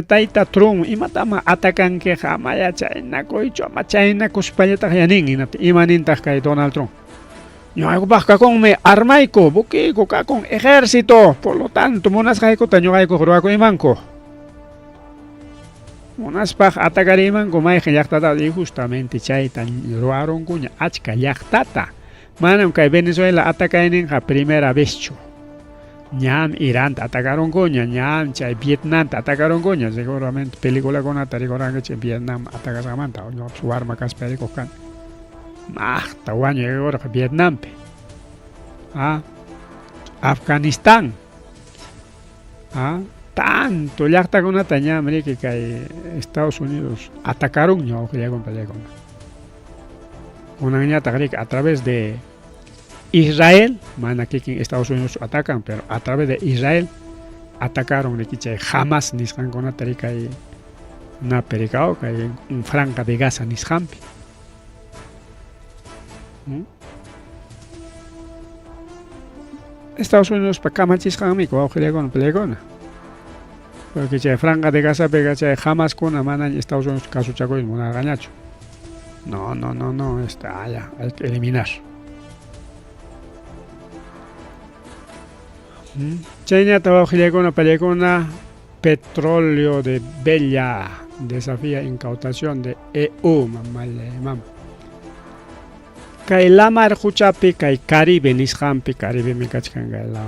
tayta Trump imatama atakankiqa amaya chaynakuychu ama chaynakuspallataq ya nin hinaptin imanintaq kay Donald Trump. Ñuqaykupaq kakunmi armayku, buqueyku kakun ejército, por lo tanto munasqaykuta ñuqaykuq ruwakuymanku. Munaspaq atakariymanku mayqin llaqtata y justamente chayta ruwarunkuña achka llaqtata. Manam kay Venezuela atakayninqa primera vezchu. Ñam Iranta atacarunkuña, ñam chay Vietnamta atacarunkuña, seguramente peliculakunata rikurankichik Vietnam atakasqamanta, ñuqapas warma kaspa rikuq kani. Maqta wañuykurqa Vietnampi. Afganistán. Tanto llaqtakunata ñam riki kay Estados Unidos atacarunña wawqillaykuna palaykuna. Kunanñataq riki a través de Israel, mana kikin Estados Unidos atacan, pero a través de Israel atacaron riki chay Hamas nisqankunata riki kay Napi rikaw kay Franja de Gaza nisqanpi. Estados Unidospa kamachisqanmi wawqillaykuna peleakuna. Porque chay Franja de Gazapiqa chay Hamaskuna manaña Estados Unidos kasuchakuyta munarqañachu. No, no, no, no, esta ya, hay que eliminar. Chayñata wawqillaykuna peleakuna petróleo de Bella desafía incautación de EU, mamallay mama. Kay lamar quchapi kay Caribe nisqanpi, Caribemi kachkan kay la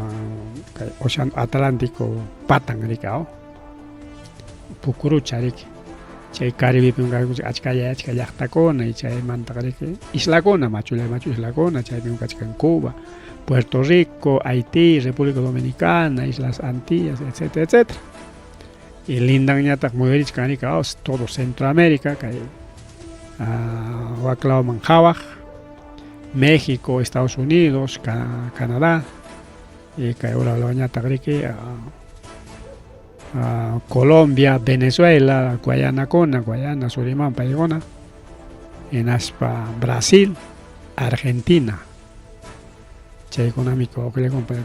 kay Océano Atlántico patan riki aw. Pukurucha riki. Chay Caribepim achkalla achka llaqtakuna y chaymantaqa riki islakuna, machulla machu islakuna, chaypim kachkan Cuba, Puerto Rico, Haití, República Dominicana, Islas Antillas, etcétera, etcétera. Y lindanñataq muyurichkan riki aw todo Centroamérica kay wak lawman qhawaq, México, Estados Unidos, Canadá, y kay ura lawñataq riki Colombia, Venezuela, Guayanakuna, Guayana, Surinam paykuna, hinaspa Brasil, Argentina. Chaykunami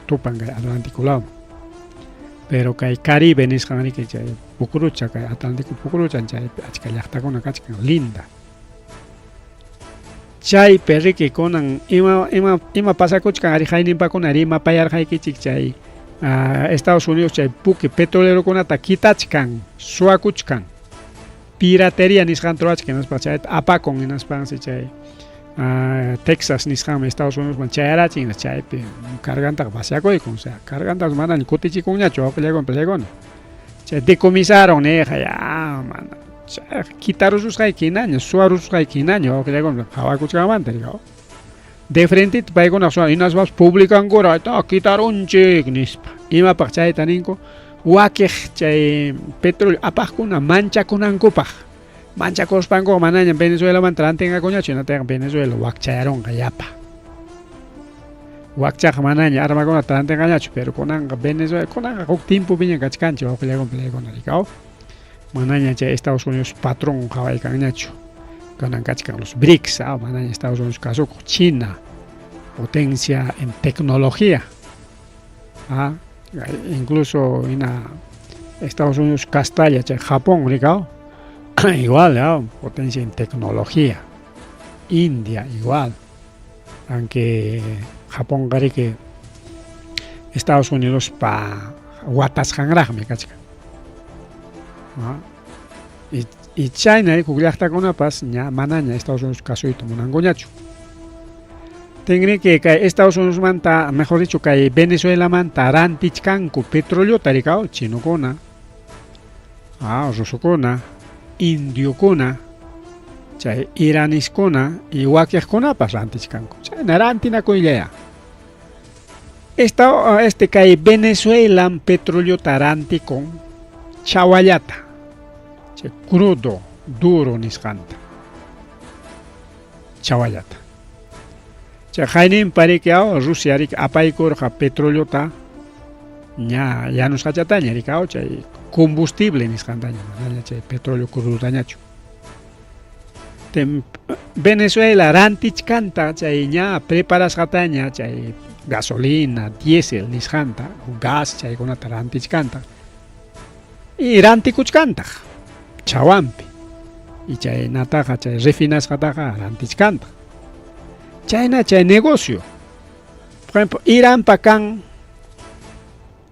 tupan kay Atlántico lawman. Pero kay Caribe nisqan riki chay Pukurucha, kay Atlántico Pukurucha, chaypi achka llaqtakuna kachkan linda. Chaypi riki kunan ima ima ima pasakuchkan ari hayninpakuna rimapayarqaykichik chay Estados Unidos chay buque petrolerokunata kitachkan, suwakuchkan. Piratería nisqanta ruwachkan hinaspa chayta apakun hinaspansi chay Texas nisqanman Estados Unidosman chayarachin chaypi cargantaqa vaciakuykun, o sea, cargantaqa manaña kutichikunñachu wawqillaykuna pallaykuna. Chay decomisaron niqa ya mana chayqa kitarususqayki hinaña, suwarususqayki hinaña wawqillaykuna qhawakuchkanmanta rikaw. De frentita paykuna suwan hinaspapas publicankura ta kitarunchik nispa. Imapaq chayta ninku? Wakiq chay petróleo apaqkuna manchakunankupaq. Manchakuspankuqa manaña Venezuelamanta rantinqakuñachu, hinataqa Venezuela wakchayarunqa yapa. Wakchaqa manaña armakunata rantinqañachu, pero kunanqa Venezuela, kunanqa huk timpopiña kachkanchik wawqillaykuna pallaykuna rikaw. Manaña chay Estados Unidos patrón qhawaykanñachu. Kanan kachkan los BRICS, manaña Estados Unidos kasukuq, China, potencia en tecnología. Incluso hina Estados Unidos Castalla, chay Japón rikaw, igual, potencia en tecnología. India igual. Aunque Japón riki Estados Unidos pa watasqanraqmi kachkan. Y China huk llaqtakunapas ña manaña Estados Unidos kasuyta munankuñachu. Tinriki kay Estados Unidosmanta, mejor dicho, kay Venezuelamanta rantichkanku petroleota rikaw, chinokuna, rusukuna, indiokuna, chay iraniskuna y wakiqkunapas rantichkanku. Chayna rantinakuyllaya. Esta, este kay Venezuelan petroleota rantikun chawallata, chay crudo, duro nisqanta, chawallata. Chay hayninpa riki Rusia riki apaykurqa petroleota ña yanusqachataña rikaw chay combustible nisqantaña, manaña chay petróleo crudotañachu. Venezuela rantichkanta chay ña preparasqataña chay gasolina, diésel nisqanta, gas chaykunata rantichkanta. Y rantikuchkantaq chawanpi. Y chaynataqa chay refinasqataqa rantichkantaq. Chayna chay negocio. Por ejemplo, Iranpa kan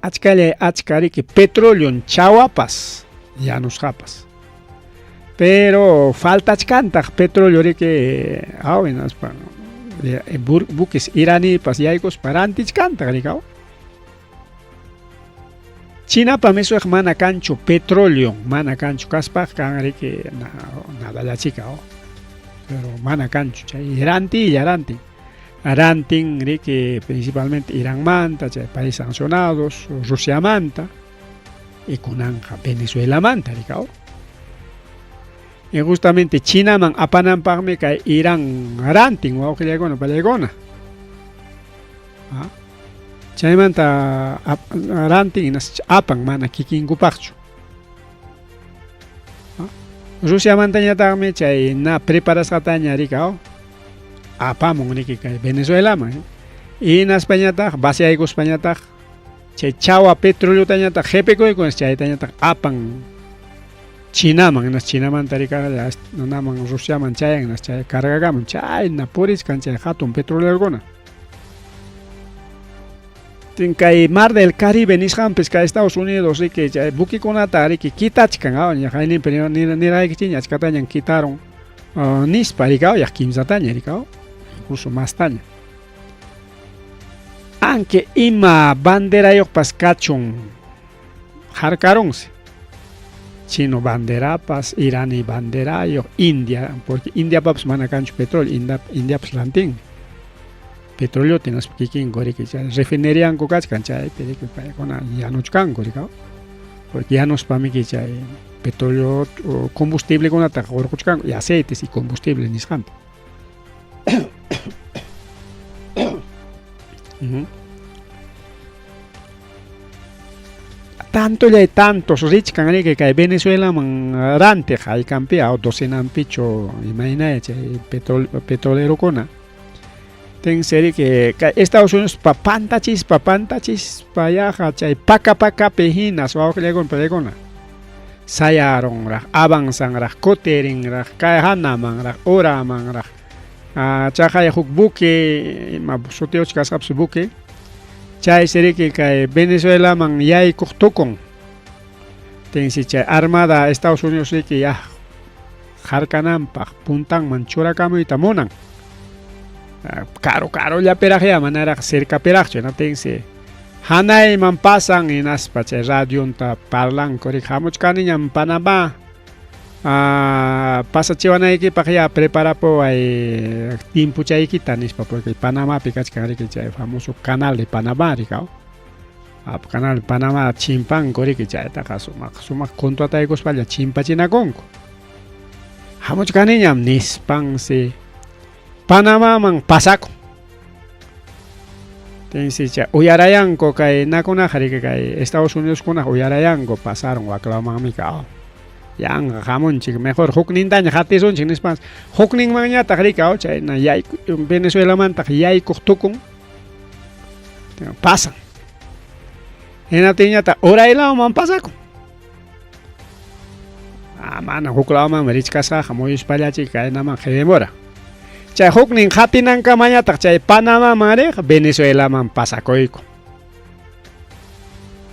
achkallay achka riki petróleo chawapas yanusqapas. Pero faltachkantaq petróleo riki aw hinaspa buques iranipas yaykuspa rantichkantaq rikaw. Chinapa misuaq mana kanchu petróleo, mana kanchu kaspaq kan riki nadallachika pero mana kanchu chay rantilla rantin. Rantin riki principalmente Iranmanta, chay países sancionados, Rusiamanta y kunanqa Venezuelamanta rikaw. Y justamente Chinaman apananpaqmi kay Irán rantin wawqillaykuna pallaykuna. Chaymanta rantin hinas apan mana kikinkupaqchu. Rusiamantañataqmi chay na preparasqataña rikaw apamun riki kay Venezuelaman. Hinaspañataq vaciaykuspañataq chay chawa petroleotañataq qhipikuykun chaytañataq apan Chinaman, hinas Chinamanta rikaqlla naman Rusiaman chayan, hinas chay cargakamun, chayna purichkan chay hatun petrolerokuna. Kay Mar del Caribe nisqanpis kay Estados Unidos riki chay buquekunata riki kitachkan, hayninpi niraykichikña achkatañan kitaron nispa rikaw, yaq kimsataña rikaw, incluso mastaña. Aunque ima banderayuqpas kachun harkarunsi. Chino banderapas, irani banderayuq, India, porque Indiapapas mana kanchu petróleo, Indiapas rantinmi. Petróleo hinaspa kikinku riki chay refinerianku kachkan chaypi riki paykuna yanuchkanku rikaw. Porque yanuspamiki chay petróleo combustiblekunata hurquchkanku y aceites y combustible nisqanta. Tantollay tantos richkan riki kay Venezuelaman rantiq haykanpi o docenanpichu imaynaya chay petrolerokuna. Tense riki kay Estados Unidos pa pantachispa pantachispa yaqa chay paka pakapi hinas wawqillaykuna paykuna sayarunraq, avanzanraq, kutirinraq, kay hanamanraq, uramanraq. Chaqay huk buque, ima sutiyuch kasqapas buque, chaysi riki kay Venezuelaman yaykuq tukun. Tensi chay armada Estados Unidos riki ya harkananpaq puntanman churakamuyta munan. Karu karullapiraqya manaraq cercapiraqchu, hinaptinsi hanayman pasan hinaspa chay radionta parlanku riki hamuchkaniñam Panamá. Pasachiwanaykipaq ya preparapuway timpuchaykita nispa, porque Panamapi kachkan riki chay famoso canal de Panamá rikaw. Canal de Panamá chimpanku riki chaytaqa sumaq sumaq contrataykuspalla chimpachinakunku. Hamuchkaniñam nispansi Panamaman pasakun. Tensi chay uyarayanku kay nakunaqa riki kay Estados Unidoskunaqa uyarayanku pasaron waklawmanmi ka. Yanqa hamunchik mejor huknintaña qatisunchik nispansi hukninmanñataq riki chayna yayku Venezuelamantaq yaykuq tukun pasan. Hinaptinñataq uraylawman pasakun. Mana huklawmanmi richkasqaqa muyuspallachik kaynaman qimura. Chay huknin qatinankamañataq chay Panamaman riq Venezuelaman pasakuyku.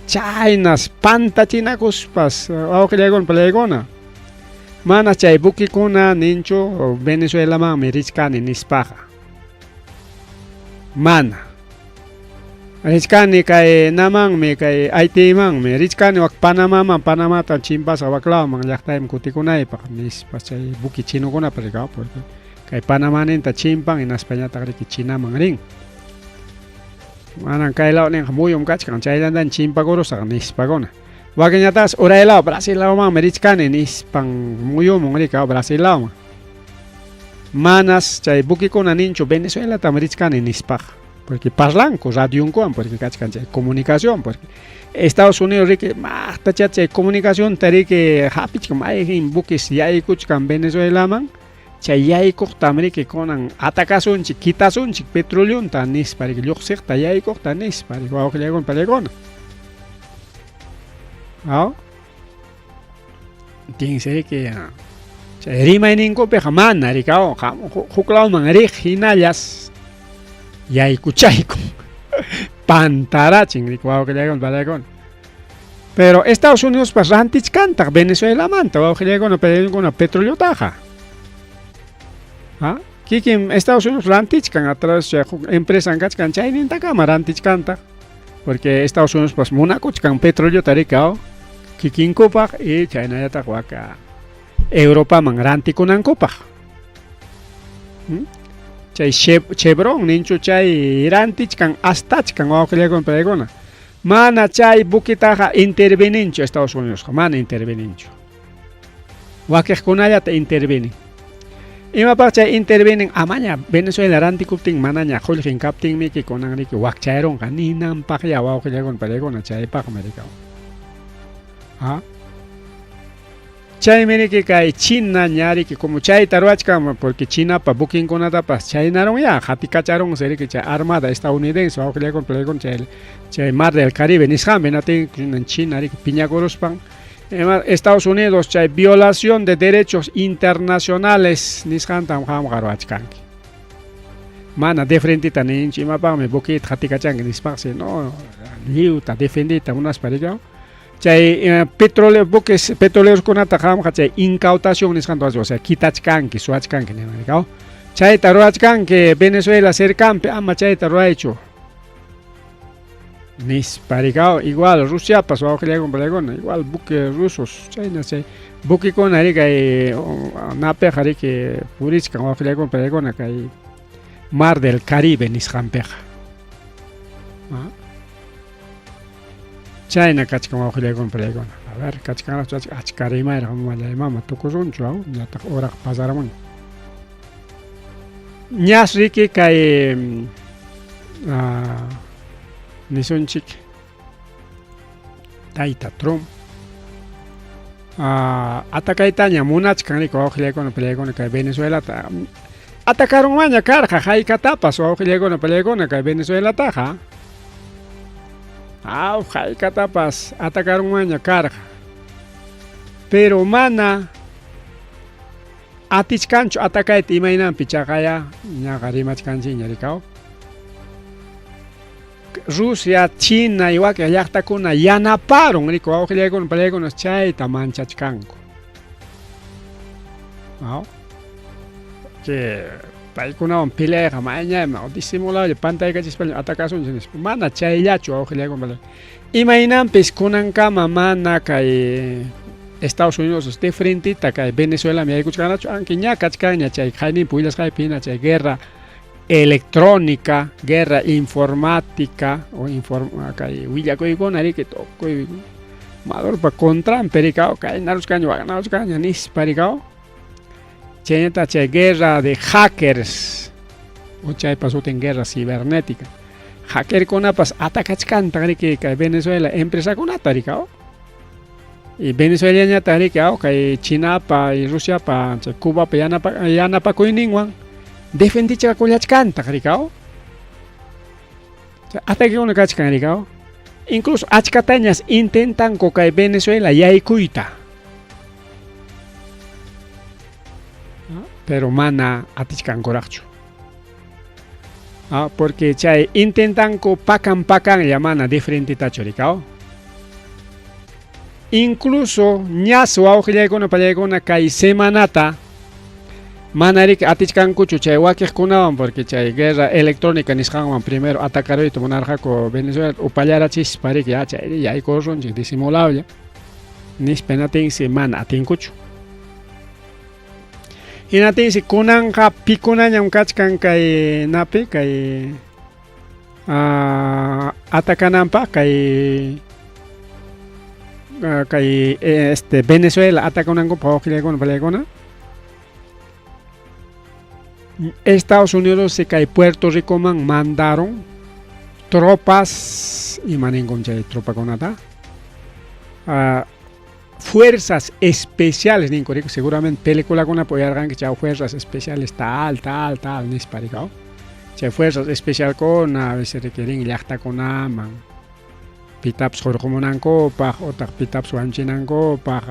Chaynas pantachinakuspas wawqillaykuna palaykuna. Mana chay buquekuna ninchu Venezuelamanmi richkani nispaqa. Mana. Richkani kay namanmi kay Haitimanmi richkani wak Panamaman, Panamata chimpasqa waklawman llaqtayman kutikunaypaq nispa chay buque chinokunapa rikaw porque kay Panamaninta chimpan hinaspañataq riki Chinaman rin. Manan kay law ninqa muyum kachkan chayllantaña chimpakurusaq nispakuna. Wakinñataqsi uraylaw Brasil lawmanmi richkani nispan muyumun rikaw Brasil lawman. Manas chay buquekuna ninchu Venezuelatam richkani nispaqa. Porque parlanku radionkuwan porque kachkan chay comunicación porque Estados Unidos riki maqtacha chay comunicacionta riki hapichkan mayqin buques yaykuchkan Venezuelaman chay yaykuqtam riki kunan atakasunchik kitasunchik petroleonta nispa riki lluqsiqta yaykuqta nispa riki wawqillaykuna palaykuna. Aw tinsi riki chay rimayninkupiqa mana riki aw huklawman riq hinallas yaykuchaykun pantarachin riki wawqillaykuna palaykuna. Pero Estados Unidos rantichkantaq Venezuelamanta wawqillaykuna palaykuna petroleotaqa. Kikin Estados Unidos rantichkan a través de huk empresa kachkan chaynintakama rantichkantaq porque Estados Unidos pas munakuchkan petroleota rikaw kikinkupaq y chaynallataq waka Europaman rantikunankupaq. Chay Chevron ninchu chay rantichkan astachkan wawqillaykuna palaykuna. Mana chay buquetaqa interveninchu Estados Unidos mana interveninchu. Wakiqkunallata intervenen. Imapaq chay intervenen amaña Venezuela rantikuptin manaña qullqin kaptinmiki kunan riki wakchayrunqa ninanpaqya wawqillaykuna palaykuna chaypaqmi rikaw. Chaymi riki kay China ña riki como chayta ruwachkan porque Chinapa buquinkunatapas chaynarunyá qatikacharunsi riki chay armada estadounidense wawqillaykuna palaykuna chay chay mar del Caribe nisqanpi hinaptin China riki piñakuruspan Estados Unidos chay violación de derechos internacionales nisqantam qamqa ruwachkanki. Mana de frenteta ninchu imapaqmi buquita qatikachanki nispaqsi no lliwta defendiyta munaspa riki Chay eh, petroleo buques petroleoskunata qamqa chay incautación nisqanta o sea, kitachkanki, suwachkanki nirqan. Chayta ruwachkanki Venezuela cercanpi ama chayta ruwaychu. Nispa rikao, igual Rusiapas wawqillaykuna palaykuna, igual buque rusos, chayna chay buquekuna riki kay napiqa riki purichkan wawqillaykuna palaykuna kay Mar del Caribe nisqanpiqa. Chayna kachkan wawqillaykuna palaykuna. A ver, kachkanraqchu achka achka rimayraq mamallay mama tukusunchu aw ñataq uraq pasaramun. Ñas riki kay nisunchik tayta Trump atakaytaña munachkan riki wawqillaykuna palaykuna kay Venezuelata atakarunmanña karqa haykatapas wawqillaykuna palaykuna kay Venezuelataqa Aw, haykatapas atakarunmanña karqa. Pero mana atichkanchu atakayta imaynanpi chaqaya ñaqa rimachkanchikña rikaw. Rusia, China y wakin llaqtakuna yanaparun riku wawqillaykuna palaykuna chayta manchachkanku. Aw. Que paykunawan peleayqa mañayman o disimulado pantaykachispaña atakasunchik nispa. Mana chayllachu wawqillaykuna. Imaynanpis kunankama mana kay Estados Unidos de frentita kay Venezuela yaykuchkanachu, aunque ña kachkanña chay qayninpi willasqaypi hina chay guerra electrónica, guerra informática o inform kay willakuykuna riki tukuy Maduropa contranpi rikaw kaynaruchkaña waknaruchkaña nispa rikaw. Chaynata chay guerra de hackers o chaypa sutin guerra cibernética. Hackerkunapas atakachkantaq riki kay Venezuela empresakunata rikaw. Y Venezuelañataq riki aw kay Chinapa y Rusiapa chay Cubapa yanapa yanapakuyninwan defendichakullachkantaq rikaw. Atakikuna kachkan rikaw. Incluso achkatañas intentanku kay Venezuela yaykuyta. Pero mana atichkankuraqchu. Ah, porque chay intentanku pakan pakanlla mana de frentetachu rikaw. Incluso ñas wawqillaykuna pallaykuna kay semanata mana riki atichkankuchu chay wakiqkunawan porque chay guerra electrónica nisqanwan primero atacaruyta munarqaku Venezuela upallarachispa riki ya chay yaykurunchik disimulable nispa hinatinsi mana atinkuchu. Hinatinsi kunanqa pikunañam kachkan kay napi kay atakananpaq kay kay este Venezuela atakunankupaq wawqillaykuna palaykuna Estados Unidos se kay Puerto Ricoman mandaron tropas ima ninkum chay tropakunata fuerzas especiales ninku riki seguramente peliculakunapi uyarqanki chay fuerzas especiales tal tal tal nispa riki chay fuerzas especialkuna a veces riki rin llaqtakunaman pitapas hurqumunankupaq otaq pitapas wañuchinankupaq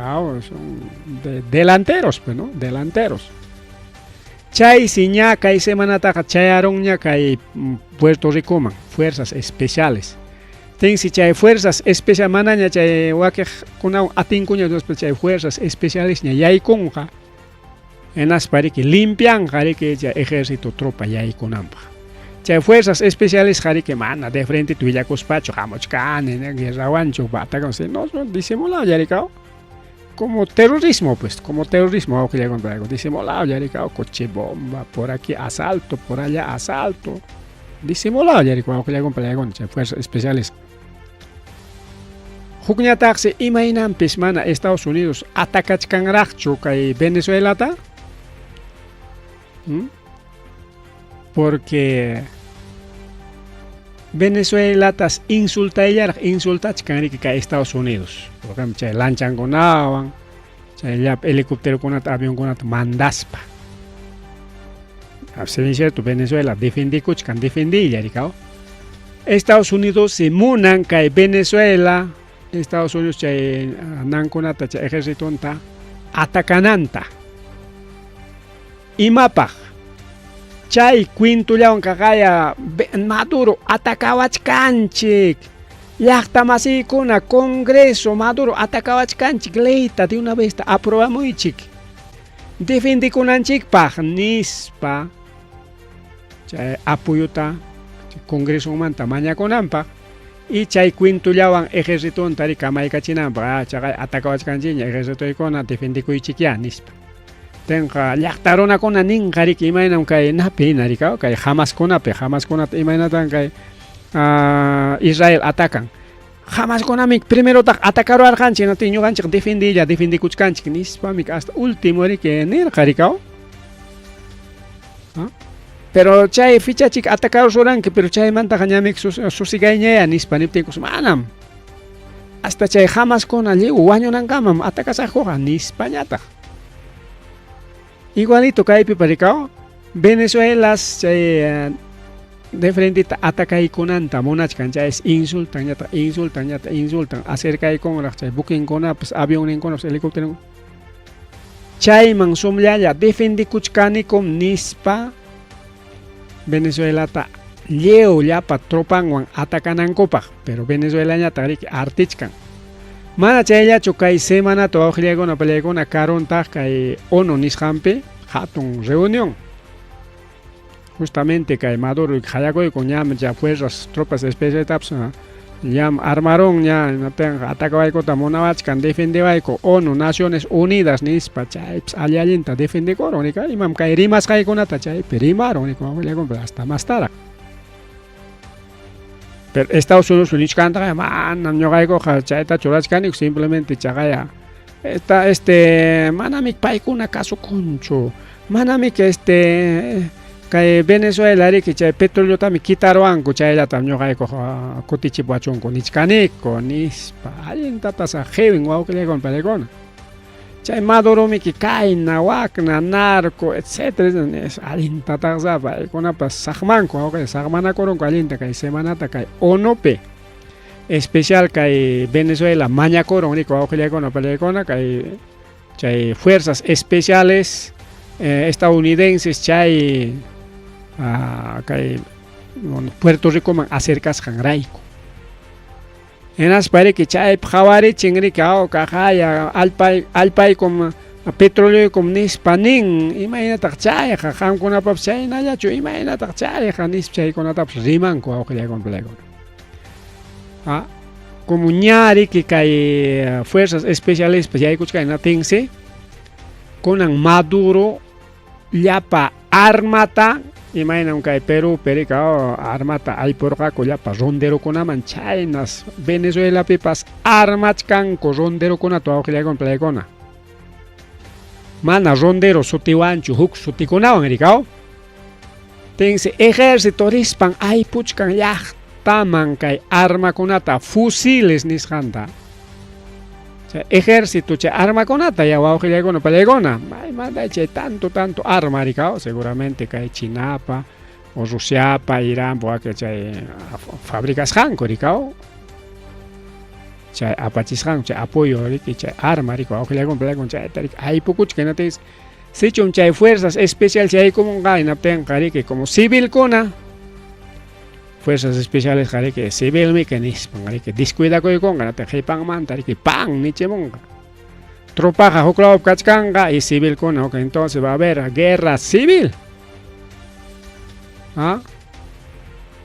son de delanteros pues no delanteros chaysi ña kay semanataqa chayarunña kay Puerto Ricoman fuerzas especiales Tinsi chay fuerzas especial manaña chay wakiqkunawan atinkuña Diospa chay fuerzas especialesña yaykunqa hinaspa riki limpianqa riki chay ejército tropa yaykunanpaq. Chay fuerzas especiales riki mana de frente willakuspachu hamuchkani guerrawanchu batakan sino disimulado yarikao como terrorismo pues como terrorismo wawqillaykuna disimulado yarikao coche bomba por aquí asalto por allá asalto disimulado yarikao wawqillaykuna palaykuna chay fuerzas especiales. Hukñataqsi imaynanpis mana Estados Unidos atacachkanraqchu kay Venezuelata? Porque Venezuelatas insultayllaraq insultachkan riki kay Estados Unidos. Por ejemplo, chay lanchankunawan, Chay llapa helicópterokunata, avionkunata mandaspa. Si bien cierto, Venezuela defendikuchkan, defendiylla rikaw. Estados Unidos si munan kay Venezuela, Estados Unidos chay nankunata, chay ejércitonta atacananta. Imapaq? Chay kwintullawan kaqaya Maduro atacawachkanchik. Llaqta masiykuna, Congreso, Maduro atacawachkanchik, leyta de una vez aprobamuychik. Defendikunanchikpaq nispa chay apoyota Congresomanta mañakunanpaq y chay kwintullawan ejércitonta ri kamaykachinanpaq, ah, chaqay atacawachkanchikña ejércitoykuna defendikuychikyá nispa. Tenqa llaqta runakuna ninqa riki imaynam kay napi hina rikaw kay Hamaskunapi, Hamaskunata imaynatan kay Israel atacan. Hamaskunami primerotaq atacaruwarqanchik, hinaptin ñuqanchik defendiylla defendikuchkanchik nispami hasta último riki nirqa rikaw. Pero chay fichachik atacarusuranki, pero chaymantaqa ñamik susigayñaya nispa niptinkus manam. Hasta chay Hamaskuna lliw wañunankamam atacasaqkuqa nispañataq. Igualito kaypi parikaw, Venezuelas chay de frentita atacaykunanta munachkan, chay es insultan ñataq, insultan ñataq, insultan, acercaykunraq chay buquinkunapas, avionninkunapas, helicóptero. Chayman sumllalla defendikuchkanikum nispa Venezuelata lliw llapa tropanwan atacanankupaq, pero Venezuelañataq riki artichkan. Mana chayllachu kay semanata wawqillaykuna pallaykuna karuntaq kay ONU nisqanpi hatun reunión. Justamente kay Maduro qallakuyku ñam ya fuerzas tropas especiales ñam armaron ña hinaptinqa atacawaykuta munawachkan defendewayku ONU Naciones Unidas nispa chaypis alli allinta defendekurun nika imam kay rimasqaykunata chaypi rimarun nika wawqillaykuna hasta mastaraq. Pero Estados Unidos nichkantaqa manam ñuqaykuqa chayta churachkaniku simplemente chaqaya esta este manami paykuna kasukunchu, manami que este kay Venezuela riki chay petroleotami kitaruwanku chayllatam ñuqaykuqa kutichipuwachunku nichkaniku nispa allintatas qiwin wawqillaykuna pallaykuna. Chay Maduromiki kayna wakna narco etcétera allintataqsa paykunapas saqmanku wawqi saqmanakurunku allinta kay semanata kay ONUpi especial kay Venezuela mañakurun riki wawqillaykuna pallaykuna kay chay fuerzas especiales estadounidenses chay kay Puerto Ricoman acercasqanrayku. Hinaspa riki chaypi qawarichin riki aw kaqaya allpay allpaykum petroleoykum nispa nin imaynataq chayqa qamkunapapas chaynallachu imaynataq chayqa nispa chaykunatapas rimanku wawqillaykuna palaykuna. Ah, como ña riki kay fuerzas especiales yaykuchkan hinaptinsi kunan Maduro llapa armata imaynam kay Perúpi riki armata aypurqaku llapa ronderokunaman chaynas Venezuelapipas armachkanku ronderokunata wawqillaykuna palaykuna. Mana rondero sutiwanchu huk sutikunawan rikaw. Tinsi ejército rispan aypuchkan llaqtaman kay armakunata fusiles nisqanta. Chay ejército chay armakunata ya wawqillaykuna pallaykuna maymanta chay tanto tanto arma rikaw seguramente kay Chinapa o Rusiapa, Iranpa waki chay fabricasqanku rikaw. Chay apachisqanku chay apoyo riki chay arma riki wawqillaykuna pallaykuna chayta riki aypukuchkan hinaptinsi sichum chay fuerzas especiales yaykumunqa hinaptinqa riki como civilkuna fuerzas especiales riki civilmi nispan riki descuidakuykunqa hinaptin qipanmanta riki pan nichimunqa. Tropaqa huk lawpi kachkanqa y civilkuna huk entonces va a haber guerra civil. ¿Ah?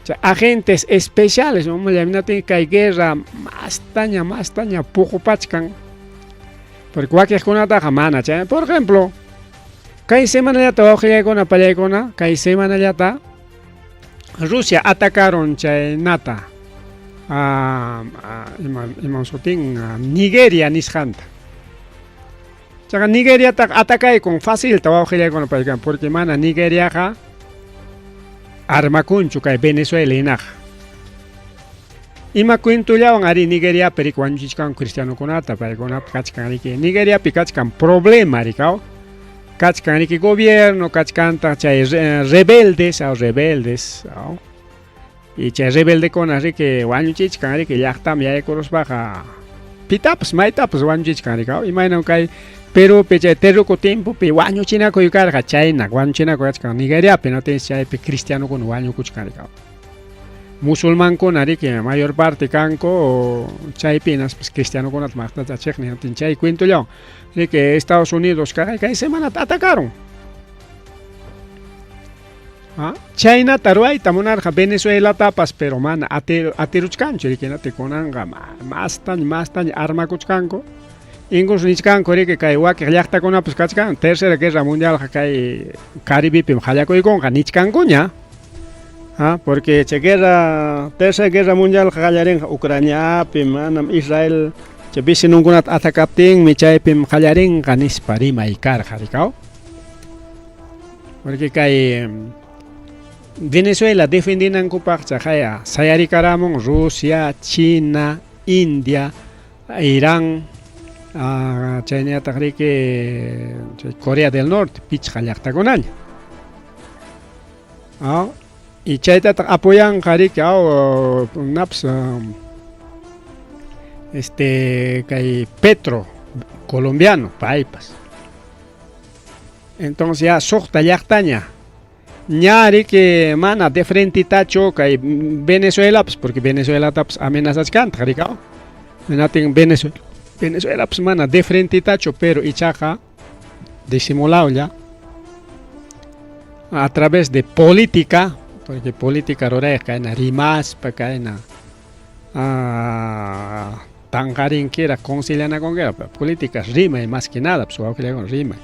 Chay agentes especiales hinaptin kay guerra mastaña mastaña puqupachkan. Porque wakiqkunataqa mana chay, por ejemplo, kay semanallata wawqillaykuna pallaykuna kay semanallata Rusia atacaron chay nata imam sutin Nigeria nisqanta. Chaqa Nigeriataqa atakaykun facilta wawqillaykuna pallaykuna porque mana Nigeriaqa armakunchu kay Venezuela hinaqa. Ima cuentollawan ari Nigeriapi riki wañuchichkanku cristianokunata, paykunapi kachkan riki Nigeriapi kachkan problema rikaw. Kachkan riki gobierno, kachkantaq chay rebeldes, aw rebeldes, aw. Y chay rebeldekuna riki wañuchichkan riki llaqtaman yaykuruspaqa pitapas maytapas wañuchichkan riki aw. Imaynam kay Perupi chay terruco tiempopi wañuchinakuy karqa chayna wañuchinakuy kachkan Nigeriapi, no tienes chaypi cristianokuna wañukuchkan riki aw. Musulmankuna riki mayor parte kanku chaypi hinaspas cristianokunata maqtata chiqnin chay cuentollawan riki Estados Unidos kay kay semanata atacaron. ¿Ah? Chaynata ruwayta munarqa Venezuelatapas, pero mana atiruchkanchu riki hinaptin kunanqa mastaña mastaña armakuchkanku. Incluso nichkanku riki kay wakiq llaqtakunapas kachkan tercera guerra mundialqa kay Caribepim qallakuykunqa nichkankuña. ¿Ah? Porque chay guerra tercera guerra mundialqa qallarinqa Ucraniapim, manam Israel chay vecinonkunata atacaptinmi chaypim qallarinqa nispa rimay karqa rikaw. Porque kay Venezuela defendinankupaq chaqaya sayarikaramun Rusia, China, India, Irán, chaynallataq riki chay Corea del Norte pichqa llaqtakunaña. Aw, y chaytataq apoyanqa riki aw naps este kay Petro colombiano paypas. Entonces ya suqta llaqtaña. Ña riki mana de frentetachu kay Venezuelapas, porque Venezuelatapas amenazachkantaq riki aw. Hinaptin Venezuela Venezuelapas mana de frentetachu, pero ichaqa disimulawlla a través de política, porque política rurayqa kayna rimaspa kayna tanqarinkiraq concilianakunkiraq, política rimay más que nada, pues wawqillakuna rimay.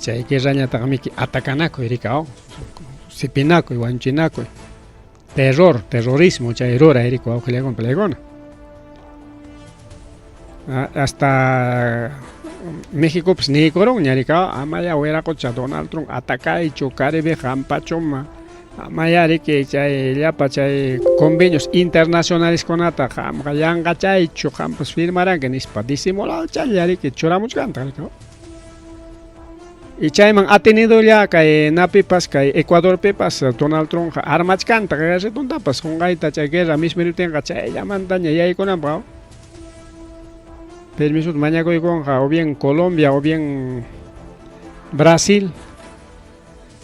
Chay guerrañataqmiki atacanakuy riki aw, sipinakuy, wañuchinakuy, terror, terrorismo chay ruray riki wawqillakuna palaykuna. Hasta Méxicopas niykurunña riki aw, amaya wiraqocha Donald Trump atacaychu Caribe hampachuma, amaya riki chay llapa chay convenios internacionaleskunata qamqa yanqachaychu, qampas firmaranki nispa disimulawchalla riki churamuchkantaq riki aw. Y chayman atenidolla kay napipas kay Ecuadorpipas Donald Trumpqa armachkantaq ejércitontapas qunqayta chay guerra mismiriptinqa chayllamantaña yaykunanpaq permisota mañakuykunqa o bien Colombia o bien Brasil,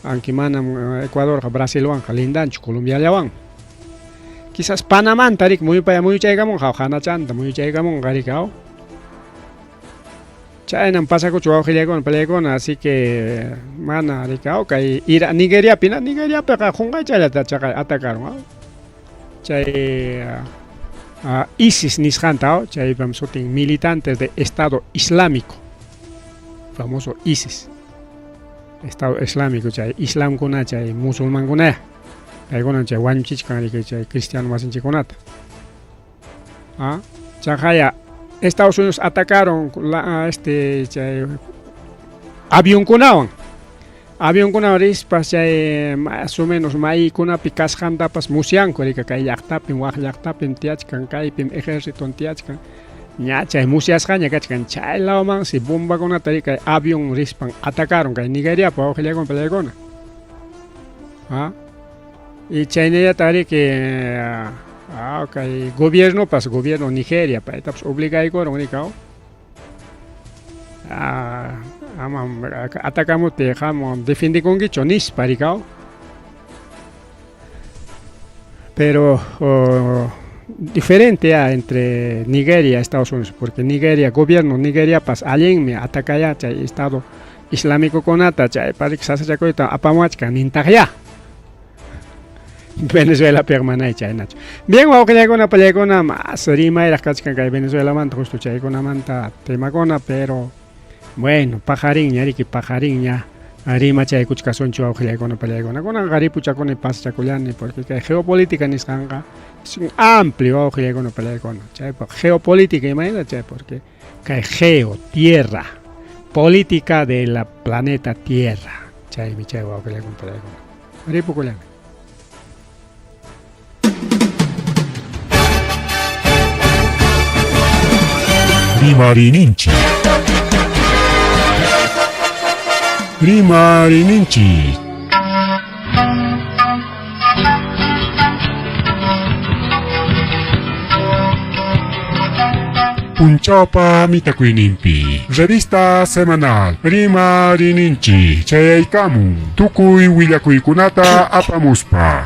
aunque manam Ecuadorqa Brasilwanqa lindanchu Colombiallawan. Quizás Panamanta riki muyupaya muyuchaykamunqa hanachanta muyuchaykamunqa riki aw. Chaynam pasakuchu wawqillaykuna palaykuna, así que mana riki aw kay Ira Nigeriapi na Nigeriapiqa qunqaychallata chaqay atacaron aw. Chay ISIS nisqanta aw, chaypam sutin militantes de Estado Islámico, famoso ISIS. Estado Islámico chay islamkuna chay musulmankunaya paykunam chay wañuchichkan riki chay cristiano masinchikkunata. ¿Ah? Chaqaya Estados Unidos atacaron la, este chay avionkunawan. Avionkunawan rispas chay más o menos maykunapi kasqantapas musyanku rika kay llaqtapim wak llaqtapim tiyachkan kaypim ejército tiyachkan. Ña chay musyasqaña kachkan chay lawmansi bombakunata rika avión rispan atacaron kay Nigeriapa wawqillaykuna palaykuna. ¿Ah? Y chaynallataq riki kay gobiernopas gobierno Nigeria paytapas obligaykurun riki aw. Amam atacamuptiy qamwan defendekunkichu nispa riki aw. Pero diferente ya entre Nigeria y Estados Unidos, porque Nigeria, gobierno Nigeriapas allinmi atacaya chay Estado Islámicokunata chaypa riki sasachakuyta apamuwachkan nintaqya. Venezuelapiqa manay chaynachu. Bien, wawqillaykuna, pallaykuna, mas rimayraq kachkan kay Venezuelamanta justo chaykunamanta temakuna, pero bueno, paqarinña riki, paqarinña rimachaykuchkasunchu wawqillaykuna, pallaykuna. Kunanqa ripuchakuni pasachakullani porque kay geopolítica nisqanqa es un amplio wawqillaykuna, pallaykuna. Chaypaq geopolítica imayna chay porque kay geo, tierra, política de la planeta Tierra. Chaymi chay wawqillaykuna, pallaykuna. Ripukullani. Rimarininchik. Rimarininchik. Punchawpa mitakuyninpi. Revista semanal Rimarininchik chayaykamun tukuy willakuykunata apamuspa.